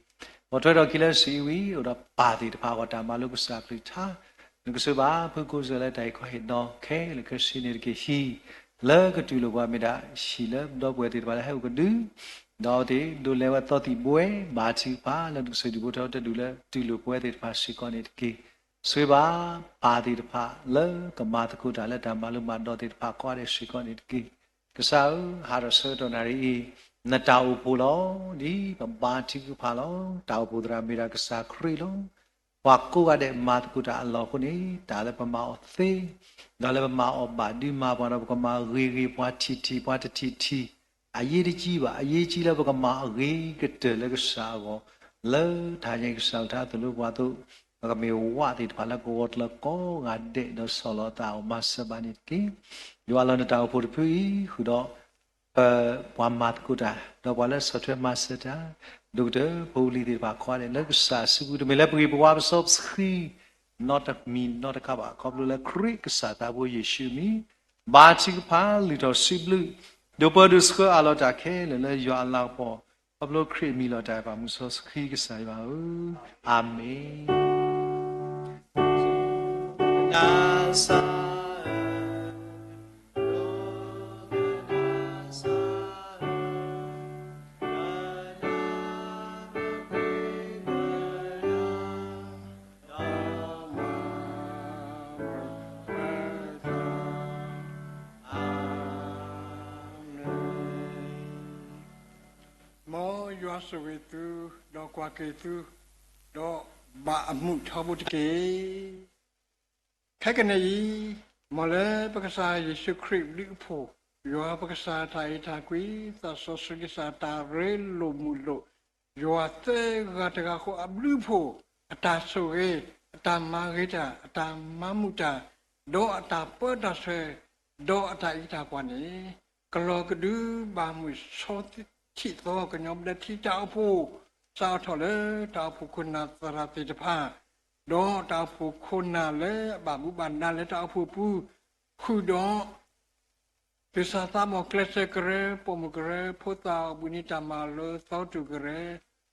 ပိာ်ထွဲထီၣ်က့ၤလၢစံးဝံၤ အိၣ်ဒီးပၢ်သ့ၣ်တဖၣ်အဂီၢ် တၢ်မၤလိကစၢ်ခရံာ်ထါ, နကဆိၣ်ဂ့ၤဘၣ်ဖုကိစၢၢ်လၢတၢ်အံၤခီဟ့ၣ်နီၤခဲလၢာ်ခဲဆ့န့ၣ်တက့ၢ်. ဟံၣ်လၢကတူၢ်လိာ်ပှၤမ့ၢ်ဒၣ် ဟံၣ်လၢပဒီပုၢ်ဝဲၢ်သ့ၣ်တဖၣ်လၢဟဲအိၣ်ကဒု ဒီးအဝဲသ့ၣ်ဒိးလဲၤဝဲသီသံၣ်ဘှဲ ဘါထုကဖၣ်လၢနကစၢၢ်ဒုးဘိထီတၢ်ဒုးလၢတူၢ်လိာ်ပဝဲသ့ၣ်တဖၣ်စ့ၢ်ကီးန့ၣ်တက့ၢ်. ဆိၣ်ဂ့ၤဘၣ်ပၢ်သ့ၣ်တဖၣ်လၢကမၤသကိးတၢ်လၢတၢ်မၤလိမၤဒိးသ့ၣ်တဖၣ်ကိးဂၤဒဲးစ့ၢ်ကီးန့ၣ်တက့ၢ်. ကစၢ်ဧၢ, ဟးထီၣ်ဆၢကတီၢ်နၣ်ရံၣ်အံၤ နတၢ်အိၣ်ဖှိၣ်လီၤ. ဒ်ပဘါထုကဖၣ်လီၤ. တၢ်အိၣ်ဖှိၣ်သရၣ်မ့ၢ်ဒၣ်ကစၢ်ခရံာ်လီၤ. ပှၤကိးဂၤဒဲးမၤသကိးတၢ်အလီၢ်အဃိန့ၣ် တၢ်လၢပမၤအီၤသ့, ဒီးလၢပမၤအီၤဘၣ်ဒုးမၤပှၤဒီး ပကမၤဂ့ၤဂ့ၤ ပှၤထံၣ်ထံၣ် ပှၤတထံၣ်ထံၣ် အရေးတကြီးဘၣ်. အရေးကြီးလၢပကမၤအဂ့ၤကတၢၢ်လၢကစၢ်အဂီၢ်, လၢတဟါညါအံၤကစၢ်အကလုၢ်ကထါသိၣ်လိပှၤအသိး, ပကမ့ၢ်ဝးသ့ၣ်တဖၣ်လၢကဝီၤကျၢၤကိးဂၤဒဲး ဒီးဆီၣ်လီၤအသးအီၤမၤစၢၤဘၣ်န့ၣ်တက့ၢ်. ယွၤလီၤနတၢ်အိၣ်ဖှိၣ်တဖုအံၤ ဃုာ်ဒီး ပပှၤမၤသကိးတၢ် ဒီးပှၤလၢဆီၣ်ထွဲမၤစၢၤတၢ်, ဒိၣ်ကတၢၢ်ဖိပလံၤသ့ၣ်တဖၣ်ကိးဂၤဒဲး လၢကစၢ်အစုပူၤ တမ့ၢ်လၢပဂ့ၢ်ပဝါပစီပဆှံ နီတမံၤနီတခါဘၣ်. ခီဖျိလၢခရံာ်ကစၢ်သးဘိယ့ၣ်ၡူးအမံၤ ဘါထုကဖၣ် လုၢ်ထီၣ်စံးဘျုး ဒိးပၢဒိးဆှၢအလီၤတၢ်ခဲလၢာ်လၢယွၤအလၤကပီၤ, ခီဖျိခရံာ်အမံၤလီၤတၢ်အဲၣ်ဘၣ်မုၢ်စီဆှံကစၢ်ယွၤဧၢ, အၤမ့ၣ်. မ်ယွၤဆိၣ်ဂ့ၤသု, ဒီးကွၢ်က့ၤသု, ဒီးဘၣ်အမုာ်ထီဘိတက့ၢ်. ခဲကနံၣ်အံၤ, မ်လၢပကစၢ်ယ့ၣ်ၡူးခရံာ်အဘျုးအဖှိၣ်, ယွၤပကစၢ်တၢ်အဲၣ်တၢ်ကွံ, သးစီဆှံကစၢ်တၢ်ရ့လိာ်မုာ်လိာ်, ယွၤသၢဂၤတဂၤဃီအဘျုးအဖှိၣ်, အတၢ်ဆိၣ်ဂ့ၤ, အတၢ်မၤဂ့ၤတၢ်, အတၢ်မၤမုာ်တၢ်, ဒီးအတၢ်ပၢတၢ်ဆှၢ, ဒီးအတၢ်အံးတၢ်ကွၢ်န့ၣ်, ကလီၤကဒုဘၣ်မုၢ်ဆီထံၣ်သီ ကညီဘျၢထံတၢ်အိၣ်ဖှိၣ်, စးထီၣ်လၢတၢ်အိၣ်ဖှိၣ်ခိၣ်နၢ်သရၣ်သ့ၣ်တဖၣ်, ဒီးတၢ်အိၣ်ဖှိၣ်ခိၣ်နၢ်လၢအဘၣ်မူဘၣ်ဒါလၢတၢ်အိၣ်ဖှိၣ်ပူၤ, ဃုာ်ဒီး သုးစၢ်သးဘီၣ်ကျဲးစၢးကရၢ, ပိာ်မုၣ်ကရၢ, ဖိသၣ်အီၣ်ဘှံးနံၤတၢ်မၤလိသီတူၢ်ကရၢ,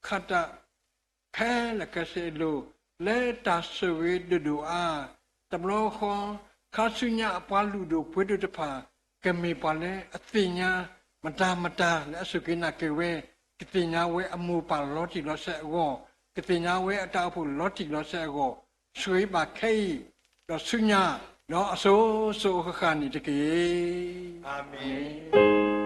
ခးတၢ် ခဲလၢာ်ခဲဆ့အလိၤ, လၢတၢ်ဆိၣ်ဂ့ၤဒိၣ်ဒိၣ်အါ, တဘျီဃီ ခါဆူညါအပှၤလုၢ်ဒိၣ်ပှ့ၤဒိၣ်တဖၣ် ကမ့ၢ်ပှၤလၢအသ့ၣ်ညါ မတၤမတၤလၢအစူၢ်က့ၤနာ်က့ၤဝဲ, ကသ့ၣ်ညါဝဲအမိၢ်ပၢ်လီၤတံၢ်လီၤဆဲးအဂီၢ်, ကသ့ၣ်ညါဝဲအတၢ်အိၣ်ဖှိၣ်လီၤတံၢ်လီၤဆဲးအဂီၢ်, ဆိၣ်ဂ့ၤဘၣ်ခဲအံၤ, ဒီးဆူညါ, ဒီးအစိၤစိၤအဃၣ်ဃၣ်န့ၣ်တက့ၢ်. အၤမ့ၣ်.